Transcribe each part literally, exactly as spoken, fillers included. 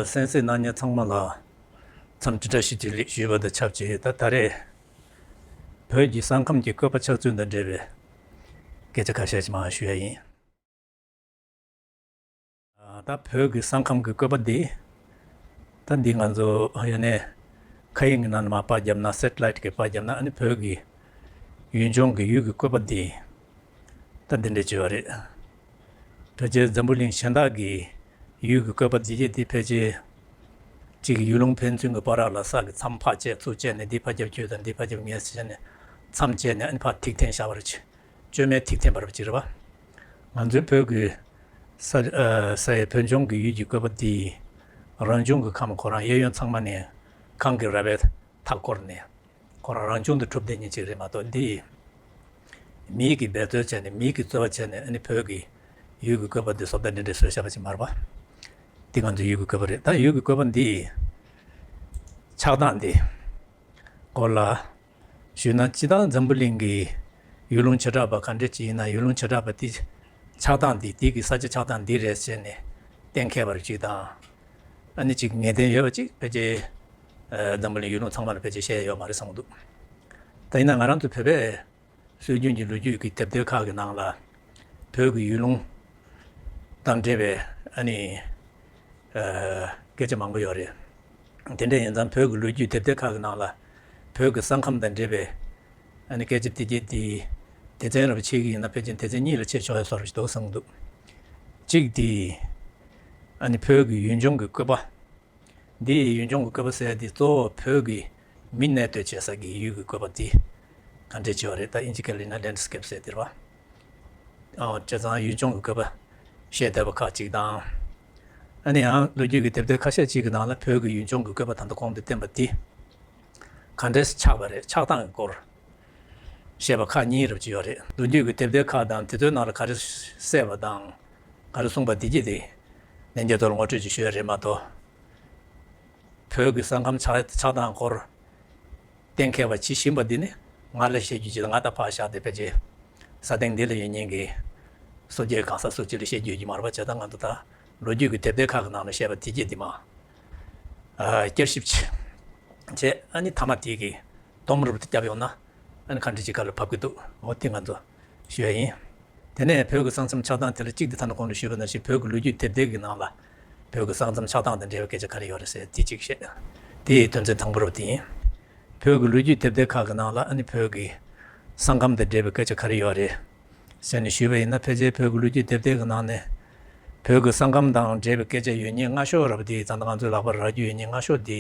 གསན་གཟིགས་གནང་མཁན་ཚང་མ་ལ་འཚམས་འདྲི་བཀྲ་ཤིས་བདེ་ལེགས་ཞུས་པ་དང་ཆབས་ཅིག་ད་ད་རེས་བོད་ཀྱི་ས་ཁམས་ཀྱི་བཀོད་པ་ཆགས་ཚུལ་དང་འབྲེལ་བའི་སྐད་ཆ་ཁ་ཤས་ཅིག་མར་ཞུ་ཡ་ཡིན། ད་བོད་ཀྱི་ས་ཁམས་ཀྱི་བཀོད་པ་འདི། ད་འདི་ང་ཚོ་ཡོད་ནས་མཁའ་དབྱིངས་ཀྱི་ནང་ནས་མར་པར་བརྒྱབ་ན་སེ་ཊི་ལའེ་ཊི་གི་པར་བརྒྱབ་ན་ཨ་ནི་བོད་ཀྱི་ཡུལ་ལྗོངས་ཀྱི་ཡུལ་གྱི་བཀོད་པ་འདི། ད་འདི་འདྲ་བྱས་པ་རེད། ཕལ་ཆེར་འཛམ་བུ་གླིང་གཞན་དག་གི་ཡུལ་གྱི་བཀོད་པ་འདི་གྱད་འདི་ཕལ་ཆེར་གཅིག་གི་ཡུལ་ལུང་ཕན་ཚུན་གྱི་བར་ལ་ས་གི་མཚམས་ཕར་བཅད་ཚུར་བཅད་ནས་འདི་ཕར་རྒྱབ་ཁྱོད་དང་འདི་ཕར་རྒྱབ་ངས་ཟེར་ནས་མཚམས་བཅད་ནས་ཨ་ནི་ཕར་ཐིག་འཐེན་བཞག་པ་རེད། བཅོས་མའི་ཐིག་འཐེན་པ་རེད་པ་ཅིག་རེད་པ། ང་ཚོའི་བོད་ཀྱི་ས་ཨ་ས་ཡི་བོད་ལྗོངས་ཀྱི་ཡུལ་གྱི་བཀོད་པ་འདི་རང་བྱུང་གི་ཁམས་ཁོ་རང་གཡས་གཡོན་ཚང་མ་ནས་གངས་ཀྱི་ར་བས་མཐའ་བསྐོར་ནས། ཁོ་རང་རང་བྱུང་དུ་གྲུབ་བསྡད་མཁན་ཅིག་རེད་མ་གཏོགས་འདི། མིའི་གི་འབད་རྩོལ་བྱས་ནས་མིའི་གི་རྩོལ་བ་བྱས་ནས་ཨ་ནི་བོད་ཀྱི་ཡུལ་གྱི་བཀོད་པ་འདི་བཟོ་ལྟ་འདི་འདྲ་བཟོས་བཞག་པ་ཅིག་མ་རེད་པ། འདི་ང་ཚོའི་ཡུལ་གྱི་བཀོད་པ་རེད། ད་ཡུལ་གྱི་བཀོད་པ་འདི་ཆགས་སྟངས་འདི་སྐོར་ལ་ཞུས་ན། སྤྱིར་བཏང་འཛམ་བུ་གླིང་གི་ཡུལ་ལུང་བྱེ་བྲག་པ་ག་འདྲ་ཅིག་ཡིན་ན་ཡུལ་ལུང་བྱེ་བྲག་པ་འདི་ཆགས་སྟངས་འདི་འདི་གི་ས་ཆ་ཆགས་སྟངས་འདི་རེད་ཟེར་ནས་གཏན་འཁེལ་བ་རེ་ཅིག་དང་། ཨ་ནི་ཅིག་ངེས་གཏན་ཡོད་པ་ཅིག་ཕལ་ཆེར་ཨ་འཛམ་བུ་གླིང་ཡུལ་ལུང་ཚང་མ་ལ་ཕལ་ཆེར་བཤད་ཡོད་མ་རེད་བསམ་གྱི་འདུག་ད་ཡིན་ན་ང་རང་ཚོ་བོད་པའི་སྲོལ་རྒྱུན་གྱི་ལོ་རྒྱུས་ཀྱི་དེབ་ཐེར་ཁག་གི་ནང་ལ་བོད་ཀྱི་ཡུལ་ལུང་དང་འབྲེལ་བའི་ཨ་ནི་ཨ་སྐད་ཆ་མང་པོ་ཡོད་རེད། དེ་འདྲ་ཡིན་ཙང་བོད་ཀྱི་ལོ་རྒྱུས་དེབ་ཐེར་ཁག་གི་ནང་ལ་བོད་ཀྱི་ས་ཁམས་དང་འབྲེལ་བའི་ཨ་ནི་སྐད་ཆ་དེ་གྱད་དེ་སྡེ་ཚན་རབ་ཕྱེ་གི་ཡིན་ན་ཕལ་ཆེར་སྡེ་ཚན་གཉིས་ལ་ཕྱེ་ཆོག་ཡ་བཟོ་འདྲ་ཅིག་འདུག་བསམ་གྱི་འདུག་གཅིག་དེ་ཨ་ནི་བོད་ཀྱི་ཡུལ་ལྗོངས་ཀྱི་བཀོད་པ། འདི་ཡི་ཡུལ་ལྗོངས་ཀྱི་བཀོད་པ་ཟེར་ཡ་འདི་གཙོ་བོ་བོད་ཀྱི་མི་གནས་སྡོད་བྱེད་ས་ཀྱི་ཡུལ་གྱི་བཀོད་པ་འདི་ག་འདྲ་ཅིག་ཡོད་རེད། ད་དབྱིན་ཇི་སྐད་ལ་ཡིན་ན་ལེན་ཌི་སི་ཀེབ་ཟེར་དེ་རེད་པ། ཨོ་བྱས་ཙང་ཡུལ་ལྗོངས་ཀྱི་བཀོད་པ་བཤད་བསྡད་པ་ཁག་ཅིག་དང་། ཨ་ནི་ཡང་ལོ་རྒྱུས་ཀྱི་དེབ་ཐེར་ཁ་ཤས་ཅིག་གི་ནང་ལ་བོད་ཀྱི་ཡུལ་ལྗོངས་ཀྱི་བཀོད་པ་ད་ལྟ་གོང་དུ་བསྟན་པ་འདི་ག་འདྲས་ཆགས་པ་རེད། ཆགས་སྟངས་ཀྱི་སྐོར་བཤད་པ་ཁག་གཉིས་རབ་ཅིག་ཡོད་རེད། ལོ་རྒྱུས་ཀྱི་དེབ་ཐེར་ཁག་དང་དེ་ཚོའི་ནང་ལ་ག་རེ་གསལ་བ་དང་ག་རེ་གསུངས་པ་འདི་གྱད་དེ་ལྷན་རྒྱས་ཚོ་ལ་ངོ་སྤྲོད་ཅིག་ཞུ་ཡ་རེད་མ་གཏོགས། བོད་ཀྱི་ས་ཁམས་ཆགས་ཆགས་སྟངས་སྐོར་གཏན་འཁེལ་བ་ཇི་བཞིན་པ་འདི་ནི་ང་ལ་བཤད་རྒྱུ་ཅིག་དང་ང་ད་ཕར་བཞག་སྟེ་ཕལ་ཆེར་ས་སྟེང་འདི་ལ་ཡོད་མཁན་གྱི་སོ་སྐྱེ་གང་ཟག་སུ་གཅིག་ལ་བཤད་རྒྱུ་ཡོད་ཀྱི་མ་རེད་པ། བྱས་ཙང་ང་ཚོ་ད་ལོ་རྒྱུས་ཀྱི་དེབ་ཐེར་ཁག་གི་ནང་ལ་བཤད་པ་དེ་གྱད་འདི་མ་ཨ་བསྐྱར་ཞིབ་བྱས་བྱས་ཨ་ནི་མཐའ་མ་དེ་གི་སྡོམ་རུབ་ཏུ་བརྒྱབ་ཡོང་ན་ཨ་ནི་ག་འདྲ་ཅིག་ག་ལ་བབས་ཀྱི་འདུག་འོ་དེ་ང་ཚོ་ཞུ་ཡ་ཡིན། དེ་ནས་བོད་ཀྱི་ས་མཚམས་ཆགས་སྟངས་དེ་ལ་གཅིག་དེ་ད་ནི་གོང་དུ་ཞུས་པ་ནང་བཞིན་བོད་ཀྱི་ལོ་རྒྱུས་དེབ་ཐེར་གྱི་ནང་ལ་བོད་ཀྱི་ས་མཚམས་ཆགས་སྟངས་དང་འབྲེལ་བའི་སྐད་ཆ་ག་རེ་ཡོད་རེད་ཟེར་དེ་གཅིག་བཤད། དེ་ཡི་དོན་ཚན་དང་པོ་རུ་དེ་ཡིན། བོད་ཀྱི་ལོ་རྒྱུས་དེབ་ཐེར་ཁག་གི་ནང་ལ་ཨ་ནི་བོད་ཀྱི་ས་ཁམས་དང་འབྲེལ་བའི་སྐད་ཆ་ག་རེ་ཡོད་རེད་ཟེར་ནས་ཞུས་པ་ཡིན་ན། ཕལ་ཆེར་བོད་ཀྱི་ལོ་རྒྱུས་དེབ་ཐེར་གྱི་ནང་ནས་བོད་ཀྱི་ས་ཁམས་དང་འབྲེལ་བའི་སྐད་ཆ་ཡོད་མཁན་སྔ་ཤོས་རབ་དེ་ད་ལྟ་ང་ཚོའི་ལག་པར་རག་རྒྱུ་ཡོད་མཁན་སྔ་ཤོས་དེ་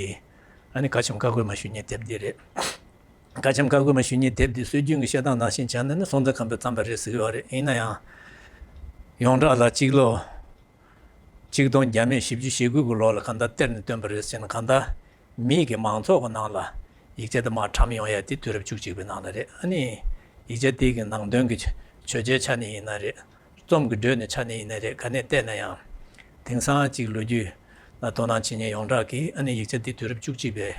ཨ་ནི་དགའ་ཆེམས་དགའ་མགུ་མ་ཞུ་མཁན་དེབ་འདི་རེད། དགའ་ཆེམས་དགའ་མགུ་མ་ཞུ་མཁན་དེབ་འདི་སྲོལ་རྒྱུན་གྱི་བཤད་སྟངས་ནང་བཞིན་བྱས་ན་ནི་སྲོང་བཙན་སྒམ་པོས་བརྩམས་པ་རེད་ཟེར་གྱི་ཡོད་རེད། ཡིན་ན་ཡང་ཡོངས་གྲགས་ལ་གཅིག་ལོ་ཆིག་སྟོང་བརྒྱ་མེད་བཞི་བཅུ་ཞེ་དགུ་གི་ལོ་ལ་གང་ལྟར་གཏེར་ནས་བཏོན་པ་རེད་ཟེར་ན། གང་ལྟར་མིའི་གི་མང་ཚོགས་ཀྱི་ནང་ལ་ཡིག་ཆ་དེ་མར་བཀྲམ་ཡོང་ཡ་དེ་དུས་རབས་བཅུ་གཅིག་པའི་ནང་ལ་རེད། ཨ་ནི་ཡིག་ཆ་དེ་གི་ནང་དོན་གྱི་བརྗོད་བྱའི་ཆ་ནས་ཡིན་ན་རེད། རྩོམ་གྱི་འགྲོས་ནས་ཆ་ནས་ཡིན་ན་རེད། ག་ནས་བལྟས་ན་ཡང་དེང་སང་གཅིག་ལོ་རྒྱུས་ལ་དོ་སྣང་བྱེད་མཁན་ཡོངས་གྲགས་ཀྱིས་ཨ་ནི་ཡིག་ཆ་འདི་དུས་རབས་བཅུ་གཅིག་པའི་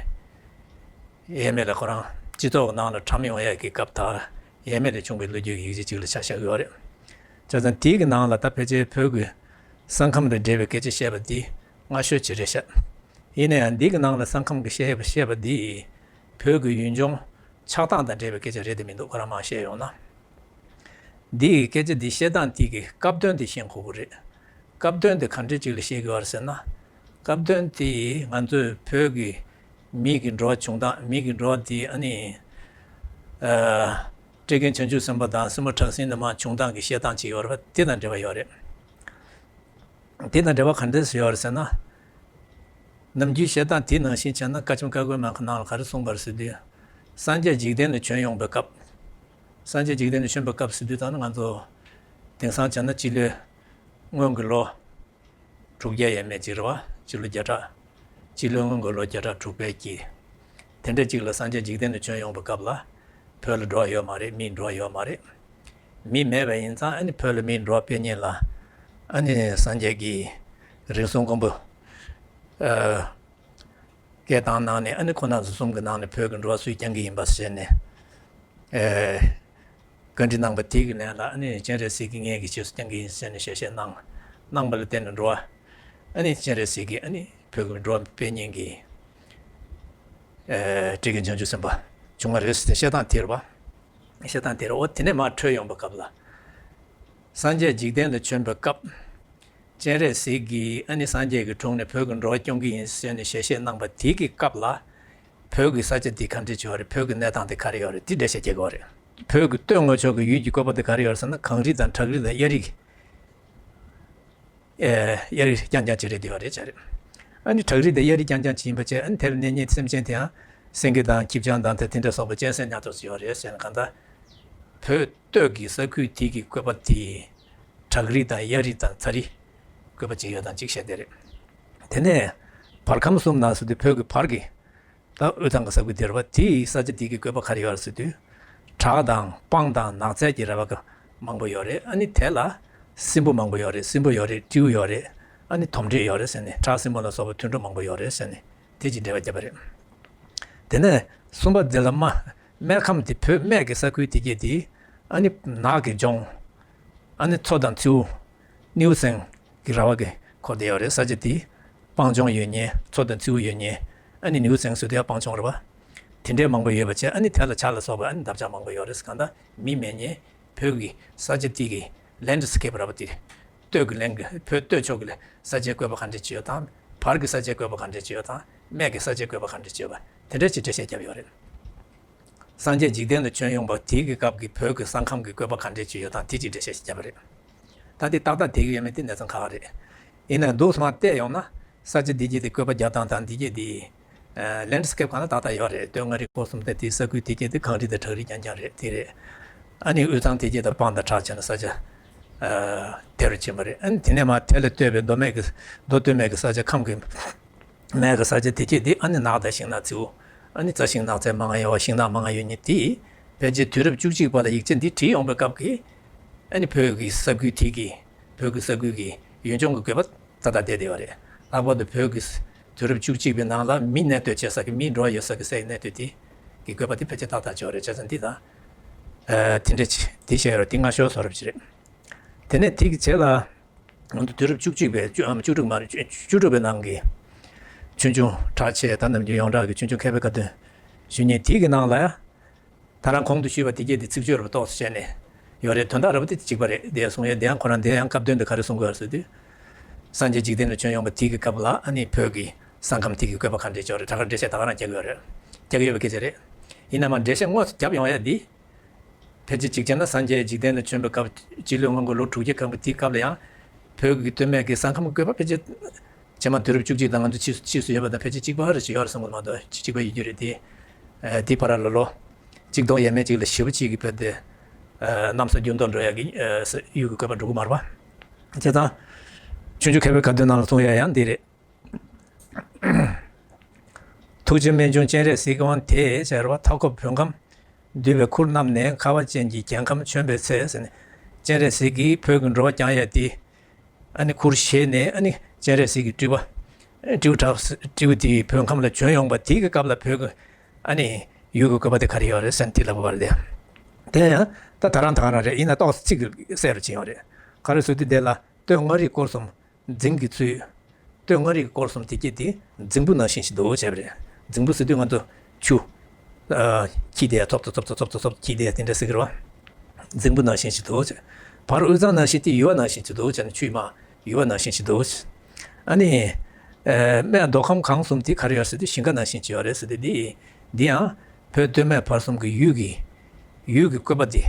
ཡས་མས་ལ་ཁོ་རང་སྤྱི་ཚོགས་ནང་ལ་བཀྲམ་ཡོང་ཡ་གི་སྐབས་དང་ཡས་མས་ལ་བྱུང་བའི་ལོ་རྒྱུས་ཀྱི་ཡིག་ཆ་གཅིག་ལ་ཆ་བཞག་ཡོད་རེད། བྱས་ཙང་དེའི་གི་ནང་ལ་ད་ཕལ་ཆེར་བོད་ཀྱི་ས་ཁམས་དང་འབྲེལ་བའི་སྐད་ཆ་བཤད་པ་འདི་སྔ་ཤོས་ཅིག་རེད་ཤག་ཡིན་ན་ཡང་འདི་གི་ནང་ལ་ས་ཁམས་ཀྱི་བཤད་པ་བཤད་པ་འདི་བོད་ཀྱི་ཡུལ་ལྗོངས་ཆགས་སྟངས་དང་འབྲེལ་བའི་སྐད་ཆ་རེད་དེ་མི་འདུག་ཁོ་རང་མར་བཤད་ཡོང་ན། འདི་ཡི་སྐད་ཆ་འདི་བཤད་སྟངས་འདི་གི་སྐབས་དོན་དེ་ཤེས་དགོས་ཀྱི་རེད། སྐབས་དོན་དེ་ག་འདྲ་ཅིག་ལ་བཤད་ཀྱི་ཡོད་རེད་ཟེར་ན། སྐབས་དོན་དེ་ང་ཚོའི་བོད་ཀྱི་མི་གི་འགྲོ་བ་བྱུང་སྟངས། མི་གི་འགྲོ་བ་དེ་ཨ་ནི་ཨ་སྤྲེལ་རྒན་བྱང་ཆུབ་སེམས་དཔའ་དང་སྲིན་མོ་བྲག་སྲིན་ནས་མར་བྱུང་སྟངས་ཀྱི་བཤད་སྟངས་ཅིག་ཡོད་རེད་པ། དེ་དང་འབྲེལ་བ་ཡོད་རེད། དེ་དང་འབྲེལ་བ་ག་འདྲས་ཡོད་རེད་ཟེར་ན། ནམ་རྒྱུན་བཤད་སྟངས་དེ་ནང་བཞིན་བྱས་ན་དགའ་ཆེམས་དགའ་མགུ་མ་གི་ནང་ལ་ག་རེ་གསུངས་པ་རེད་ཟེར་དུས། སངས་རྒྱས་འཇིག་རྟེན་ལ་བྱོན་ཡོང་པའི་སྐབས། སངས་རྒྱས་འཇིག་རྟེན་ལ་བྱོན་པའི་སྐབས་ཟེར་དུས་ད་ནི་ང་ཚོ་དེང་སང་བྱས་ན་སྤྱི་ལོའི་སྔོན་གྱི་ལོ་དྲུག་བརྒྱ་ཡས་མས་ཅིག་རེད་པ། སྤྱི་ལོ་བརྒྱ་ཕྲག་སྤྱི་ལོའི་སྔོན་གྱི་ལོ་བརྒྱ་ཕྲག་དྲུག་པའི་དཀྱིལ། དེ་འདྲ་ཅིག་ལ་སངས་རྒྱས་འཇིག་རྟེན་དུ་བྱོན་ཡོང་པའི་སྐབས་ལ་བོད་ལ་འགྲོ་བ་ཡོད་མ་རེད། མིའི་འགྲོ་བ་ཡོད་མ་རེད། མི་མེད་པ་ཡིན་ཙང་ཨ་ནི་བོད་ལ་མིའི་འགྲོ་བ་སྤེལ་མཁན་ལ་ཨ་ནི་སངས་རྒྱས་ཀྱིས་རིགས་གསུམ་མགོན་པོ་ཨ་སྐད་བཏང་གནང་ནས། ཨ་ནི་ཁོ་རྣམ་ཚོ་གསུམ་གྱི་ནང་ནས་བོད་ཀྱི་འགྲོ་བ་སུས་བསྐྱང་གི་ཡིན་པ་ཟེར་ནས་ཨ་བཀའ་འདྲི་གནང་པ་དེ་གི་ལན་ལ་ཨ་ནི་སྤྱན་རས་གཟིགས་ཀྱིས་ངེད་ཀྱི་རྗེས་སུ་བསྐྱང་གི་ཡིན་ཟེར་ནས་ཞལ་བཞེས་གནང་གནང་པ་ལ་བརྟེན་ནས་འགྲོ་བ་ཨ་ནི་སྤྱན་རས་གཟིགས་ཀྱིས་ཨ་ནི་ བོད་ཀྱི་འགྲོ་བ་སྤེལ་མཁན་གྱི་ཨ་སྤྲུལ་སྐུ་བྱང་ཆུབ་སེམས་དཔའ་བྱུང་བ་རེད་ཟེར་ཏེ་བཤད་སྟངས་དེ་རེད་པ། བཤད་སྟངས་དེ་རེད། འོ་དེ་ནས་མར་འཕྲོས་ཡོང་བའི་སྐབས་ལ། སངས་རྒྱས་འཇིག་རྟེན་དུ་བྱོན་པའི་སྐབས། སྤྱན་རས་གཟིགས་ཀྱིས་ཨ་ནི་སངས་རྒྱས་ཀྱི་དྲུང་ནས་བོད་ཀྱི་འགྲོ་བ་སྐྱོང་གི་ཡིན་ཟེར་ནས་ཞལ་བཞེས་གནང་པ་དེ་གི་སྐབས་ལ། བོད་ཀྱི་ས་ཆ་འདི་ག་འདྲས་བྱུང་བ་རེད། བོད་ཀྱི་གནས་སྟངས་དེ་ག་རེ་ཡོད་རེད། དེ་འགྲེལ་བཤད་རྒྱག་དགོས་རེད། བོད་ཀྱི་སྟོད་མངའ་ཕྱོགས་ཀྱི་ཡུལ་གྱི་བཀོད་པ་དེ་ག་རེ་ཡོད་རེད་ཟེར་ན། གངས་རི་དང་བྲག་རི་དང་གཡའ་རི། ཨེ། གཡའ་རི་རྐྱང་རྐྱང་ཅིག་རེད་བསྡད་པ་རེད་བྱས་རེད། ཨ་ནི་བྲག་རི་དང་གཡའ་རི་རྐྱང་རྐྱང་ཅིག་ཡིན་པ་བྱས། ཨ་ནི་དེར་གནས་མཁན་སེམས་ཅན་དེའང་སེང་གེ་དང་ཁྱི་སྤྱང་དང་དེ་དེ་འདྲ་སོགས་པ་གཅན་གཟན་ཉག་ཐོག་ཅིག་ཡོད་རེད་ཟེར་ན། གང་ལྟར་བོད་སྟོད་ཀྱི་ས་ཁུལ་དེ་གི་བཀོད་པ་དེ་བྲག་རི་དང་གཡའ་རི་དང་ཚ་རི་བཀོད་པ་ཅིག་ཡོད་དང་ཅིག་བཤད་བསྡད་རེད། དེ་ནས་བར་ཁམས་གསུམ་ནང་ཟེར་དུས་བོད་ཀྱི་བར་གྱི། ད་དབུས་གཙང་གི་ས་ཁུལ་དེ་རེད་པ། དེའི་ས་ཆ་དེ་གི་བཀོད་པ་ག་རེ་ཡོད་རེད་ཟེར་དུས། བྲག་དང་སྤང་དང་ནགས་ཚལ་གྱི་ར་བ་གི་མང་པོ་ཡོད་རེད། ཨ་ནི་དེ་ལ་སྲིན་པོ་མང་པོ་ཡོད་རེད། སྲིན་པོ་ཡོད་རེད། སྤྲེའུ་ཡོད་རེད། ཨ་ནི་དོམ་དྲེད་ཡོད་རེད་ཟེར་ནས། བྲག་སྲིན་པོ་ལ་སོགས་པ་དུད་འགྲོ་མང་པོ་ཡོད་རེད་ཟེར་ནས་དེ་གཅིག་འགྲེལ་བ་བརྒྱབ་པ་རེད། དེ་ནས་གསུམ་པ་འདི་ལ་སྨད། སྨད་ཁམས་དེ་བོད་སྨད་ཀྱི་ས་ཁུལ་དེ་གྱད་དེ། ཨ་ནི་ནགས་ཀྱི་ལྗོངས། ཨ་ནི་མཚོ་དང་མཚེའུ། ནེའུ་གསིང་གི་ར་བ་གིས་འཁོར་བསྡད་ཡོད་རེད། ས་ཆ་དེ་སྤང་ལྗོངས་ཡོད་མཁན། མཚོ་དང་མཚེའུ་ཡོད་མཁན། ཨ་ནི་ནེའུ་གསིང་ཟེར་དུས་ཡང་སྤང་ལྗོངས་རེད་པ། དེ་འདྲའི་མང་པོ་ཡོད་པ་བྱས། ཨ་ནི་དེ་ལ་བྱ་ལ་སོགས་པ་ཨ་ནི་འདབ་ཆགས་མང་པོ་ཡོད་རེད། གང་ལྟར་མི་མེད་མཁན་བོད་ཀྱི་ས་ཆ་དེ་གི་ལེན་ཌི་སི་ཀེབ་ར་བ་དེ། སྟོད་ཀྱི་ལན་གྱི་བོད་སྟོད་ཕྱོགས་ཀྱི་ས་ཆའི་བཀོད་པ་ག་འདྲ་ཅིག་ཡོད་དང་། བར་གྱི་ས་ཆའི་བཀོད་པ་ག་འདྲ་ཅིག་ཡོད་དང་། སྨད་ཀྱི་ས་ཆའི་བཀོད་པ་ག་འདྲ་ཅིག་ཡོད་པ། དེ་འདྲ་ཅིག་འགྲེལ་བཤད་བརྒྱབ་ཡོད་རེད། སངས་རྒྱས་འཇིག་རྟེན་དུ་བྱོན་ཡོང་བ་དེ་གི་སྐབས་ཀྱི་བོད་ཀྱི་ས་ཁམས་ཀྱི་བཀོད་པ་ག་འདྲ་ཅིག་ཡོད་དང་། དེ་ཅིག་འགྲེལ་བཤད་ཅིག་བརྒྱབ་པ་རེད། ད་དེ་ཏག་ཏག་བསྡད་ཀྱི་ཡོད་མེད་དེ་གནས་ཚང་ཁག་ཁག་རེད། ཡིན་ནའང་འདུག་སེ་མར་བལྟས་ཡོང་ན། ས་ཆ་འདི་གྱད་དེ་བཀོད་པ་རྒྱག་སྟངས་དང་འདི་གྱད་དེ། ཨ། ལེན་ཌི་སི་ཀེབ་གང་ལ་ཏག་ཏག་ཡོད་རེད། སྟོད་མངའ་རིས་སྐོར་གསུམ་དང་དེའི་ས་ཁུལ་དེ་གྱད་དེ་གངས་རི་དང་བྲག་རི་རྐྱང་རྐྱང་རེད། དེ་རེད། ཨ་ནི་དབུས་གཙང་དེ་གྱད་དང་སྤང་དང་བྲག་བྱས་ན་ས་ཆ། ཨ། དེ་རུ་ཕྱིན་པ་རེད། ཨ་ནི་དེ་ནས་མར་དེ་ལ་ལྟོས་པའི་མདོ་སྨད་ཀྱི། མདོ་སྟོད་སྨད་ཀྱི་ས་ཆ་ཁམས་ཀྱི། སྨད་ཀྱི་ས་ཆ་དེ་གྱད་དེ་ཨ་ནི་ནགས་དང་ཤིང་ནགས་མཚེའུ། ཨ་ནི་རྩྭ་ཤིང་ནགས་ཚལ་མང་ང་ཡོད་པ། ཤིང་ནགས་མང་ང་ཡོད་མཁན་དེ། ཕལ་ཆེར་དུས་རབས་བཅུ་གཅིག་པ་ལ་ཡིག་ཆ་འདི་བྲིས་ཡོང་བའི་སྐབས་ཀྱི། ཨ་ནི་བོད་ཀྱི་ས་ཁུལ་དེ་གི། བོད་ཀྱི་ས་ཁུལ་གྱི་ཡུལ་ལྗོངས་ཀྱི་བཀོད་པ་ཏག་ཏག་བསྡད་བསྡད་པ་རེད། ལྷག་པར་དུ་བོད་ཀྱི་དུས་རབས་བཅུ་གཅིག་པའི་ནང་ལ་མི་གནས་སྡོད་བྱེད་ས་ཀྱི། མི་འགྲོ་བ་ཡོད་ས་ཀྱི་སའི་གནས་སྡོད་དེ་གི་བཀོད་པ་དེ་ཕལ་ཆེར་ཏག་ཏག་ཅིག་ཡོད་རེད། བྱས་ཙང་འདི་དང་། ཨ། དེ་འདྲ་ཅིག་འདི་བཤད་ཡོད་རེད། འདི་སྔ་ཤོས་བཟོ་འདྲ་ཅིག་རེད། དེ་ནས་དེ་གི་རྗེས་ལ། ང་ཚོ་དུས་རབས་བཅུ་གཅིག་པའི་བཅུ། ཨ། བཅུ་དྲུག་མ་རེད། བཅུ་བཅུ་དྲུག་པའི་ནང་གི་ཆོས་འབྱུང་གྲགས་ཆེ། ད་ནམ་རྒྱུན་ཡོངས་གྲགས་ཀྱི་ཆོས་འབྱུང་མཁས་པའི་ཁ་ཏོན་ཞུ་མཁན་དེ་གི་ནང་ལ་ཡ། ད་རང་གོང་དུ་ཞུས་པ་དེ་གྱད་དེ་ཚིག་བརྗོད་རེད་པ། ཏོག་ཙམ་བྱས་ནས་ཡོད་རེད། དོན་དག་རེད་པ། དེ་གཅིག་པ་རེད། དེ་གསུང་ཡས་དེ་ཡང་ཁོ་རང་དེ་ཡང་སྐབས་དོན་དེ་ག་རེ་གསུང་གི་ཡོད་རེད་ཟེར་དུས། སངས་རྒྱས་འཇིག་རྟེན་ལ་བྱོན་ཡོང་བ་དེ་གི་སྐབས་ལ་ཨ་ནི་བོད་ཀྱི་ས་ཁམས་དེ་གི་བཀོད་པ་ག་འདྲས་ཅིག་ཡོད་རེད། ད་ག་འགྲེལ་བཤད་ད་ག་རང་རྒྱག་གི་ཡོད་རེད། རྒྱག་གི་ཡོད་པ་སྐད་ཆ་རེད། ཡིན་ན་མ་འགྲེལ་བཤད་དངོས་སུ་བརྒྱབ་ཡོང་ཡ་འདི། ཕལ་ཆེར་གཅིག་བྱས་ན་སངས་རྒྱས་འཇིག་རྟེན་ལ་བྱོན་པའི་སྐབས། སྤྱི་ལོའི་སྔ་འགོ་ལོ་དྲུག་བརྒྱ་སྐབས་དེའི་སྐབས་ལ་ཡང་། བོད་ཀྱི་སྟོད་སྨད་ཀྱི་ས་ཁམས་བཀོད་པ་ཕལ་ཆེར། རྗེས་མ་དུས་རབས་བཅུ་གཅིག་དང་ང་ཚོ་ཕྱིས་སུ་ཕྱིས་སུ་ཡོད་པ་དང་ཕལ་ཆེར་གཅིག་པ་རེ་ཞིག་ཡོད་རེད་བསམ་གྱི་མ་གཏོགས་གཅིག་པ་ཡོད་རྒྱུ་རེད་དེ། ཨ། དེའི་བར་ལ་ལོ་གཅིག་སྟོང་ཡས་མས་གཅིག་ལ་ཞེ་པོ་ཅིག་གི་བོད་དེ། ཨ། གནམ་ས་འགྱུར་ལྡོག་འགྲོ་ཡག་གི། ཨ། ས་ཡུལ་གྱི་བཀོད་པ་འགྲོ་གི་མ་རེད་པ། བྱས་ཙང་། ཆོས་འབྱུང་མཁས་པའི་ཁ་ཏོན་ནང་ལ་གསུངས་ཡ་ཡང་འདི་རེད། ཐུགས་རྗེ་རྨད་བྱུང་སྤྱན་རས་གཟིགས་དབང་དེས་ཟེར་བ། མཐའ་འཁོབ་བོད་ཁམས་འདུས་པའི་ཁུར་བསྣམས་ནས། ཁ་བ་ཅན་གྱི་རྒྱལ་ཁམས་བྱོན་པའི་ཚེ་ཟེར་ནས། སྤྱན་རས་གཟིགས་ཀྱིས་བོད་ཀྱི་འགྲོ་བ་བསྐྱང་ཡ་དེ། ཨ་ནི་ཁུར་བཞེས་ནས། ཨ་ནི་སྤྱན་རས་གཟིགས་ཀྱི་སྤྲུལ་པ། སྤྲེའུ་བྲག། སྤྲེའུ་དེ་བོད་ཁམས་ལ་བྱོན་ཡོང་བ་དེ་གི་སྐབས་ལ་བོད་ཀྱི། ཨ་ནི་ཡུལ་གྱི་བཀོད་པ་དེ་ག་རེ་ཡོད་རེད་ཟེར་ན་དེ་ལབ་པ་རེད། དེ་ཡང་ད་ད་རང་ད་ག་རང་རེད། ཡིན་ན་ཏོག་ཙམ་ཚིག་གི་གསལ་རུ་ཕྱིན་ཡོད་རེད། ག་རེ་ཟེར་དུས་དེ་ལ་སྟོད་མངའ་རིས་སྐོར་གསུམ། རྫིང་གི་ཚུལ། སྟོད་མངའ་རིས་ཀྱི་སྐོར་གསུམ་དེ་གྱད་དེ་རྫིང་བུ་ནང་བཞིན་ཞིག་འདུག་བྱས་པ་རེད། རྫིང་བུ་ཟེར་དུས་ང་ཚོ་ཆུ། ཨ། འཁྱིལ་བསྡད། ཚོབ་ཚོབ་ཚོབ་ཚོབ་འཁྱིལ་བསྡད་དེ་འདྲ་ཟེར་གི་རེད་པ། རྫིང་བུ་ནང་བཞིན་ཞིག་འདུག་བྱས། བར་དབུས་གཙང་ནང་བཞིན་དེ་ཡུར་བ་ནང་བཞིན་ཞིག་འདུག་བྱས་ནས། ཆུ་ཡི་མར་ཡུར་བ་ནང་བཞིན་ཞིག་འདུག་བྱས། ཨ་ནི། ཨ། སྨད་མདོ་ཁམས་གངས་གསུམ་དེ་ག་རེ་ཡོད་ཟེར་དུས་ཞིང་ཁ་ནང་བཞིན་ཅིག་ཡོད་རེད་ཟེར་དུས། འདི། འདི་ཡང་བོད་སྟོད་སྨད་བར་གསུམ་གྱི་ཡུལ་གྱི། ཡུལ་གྱི་བཀོད་པ་འདི།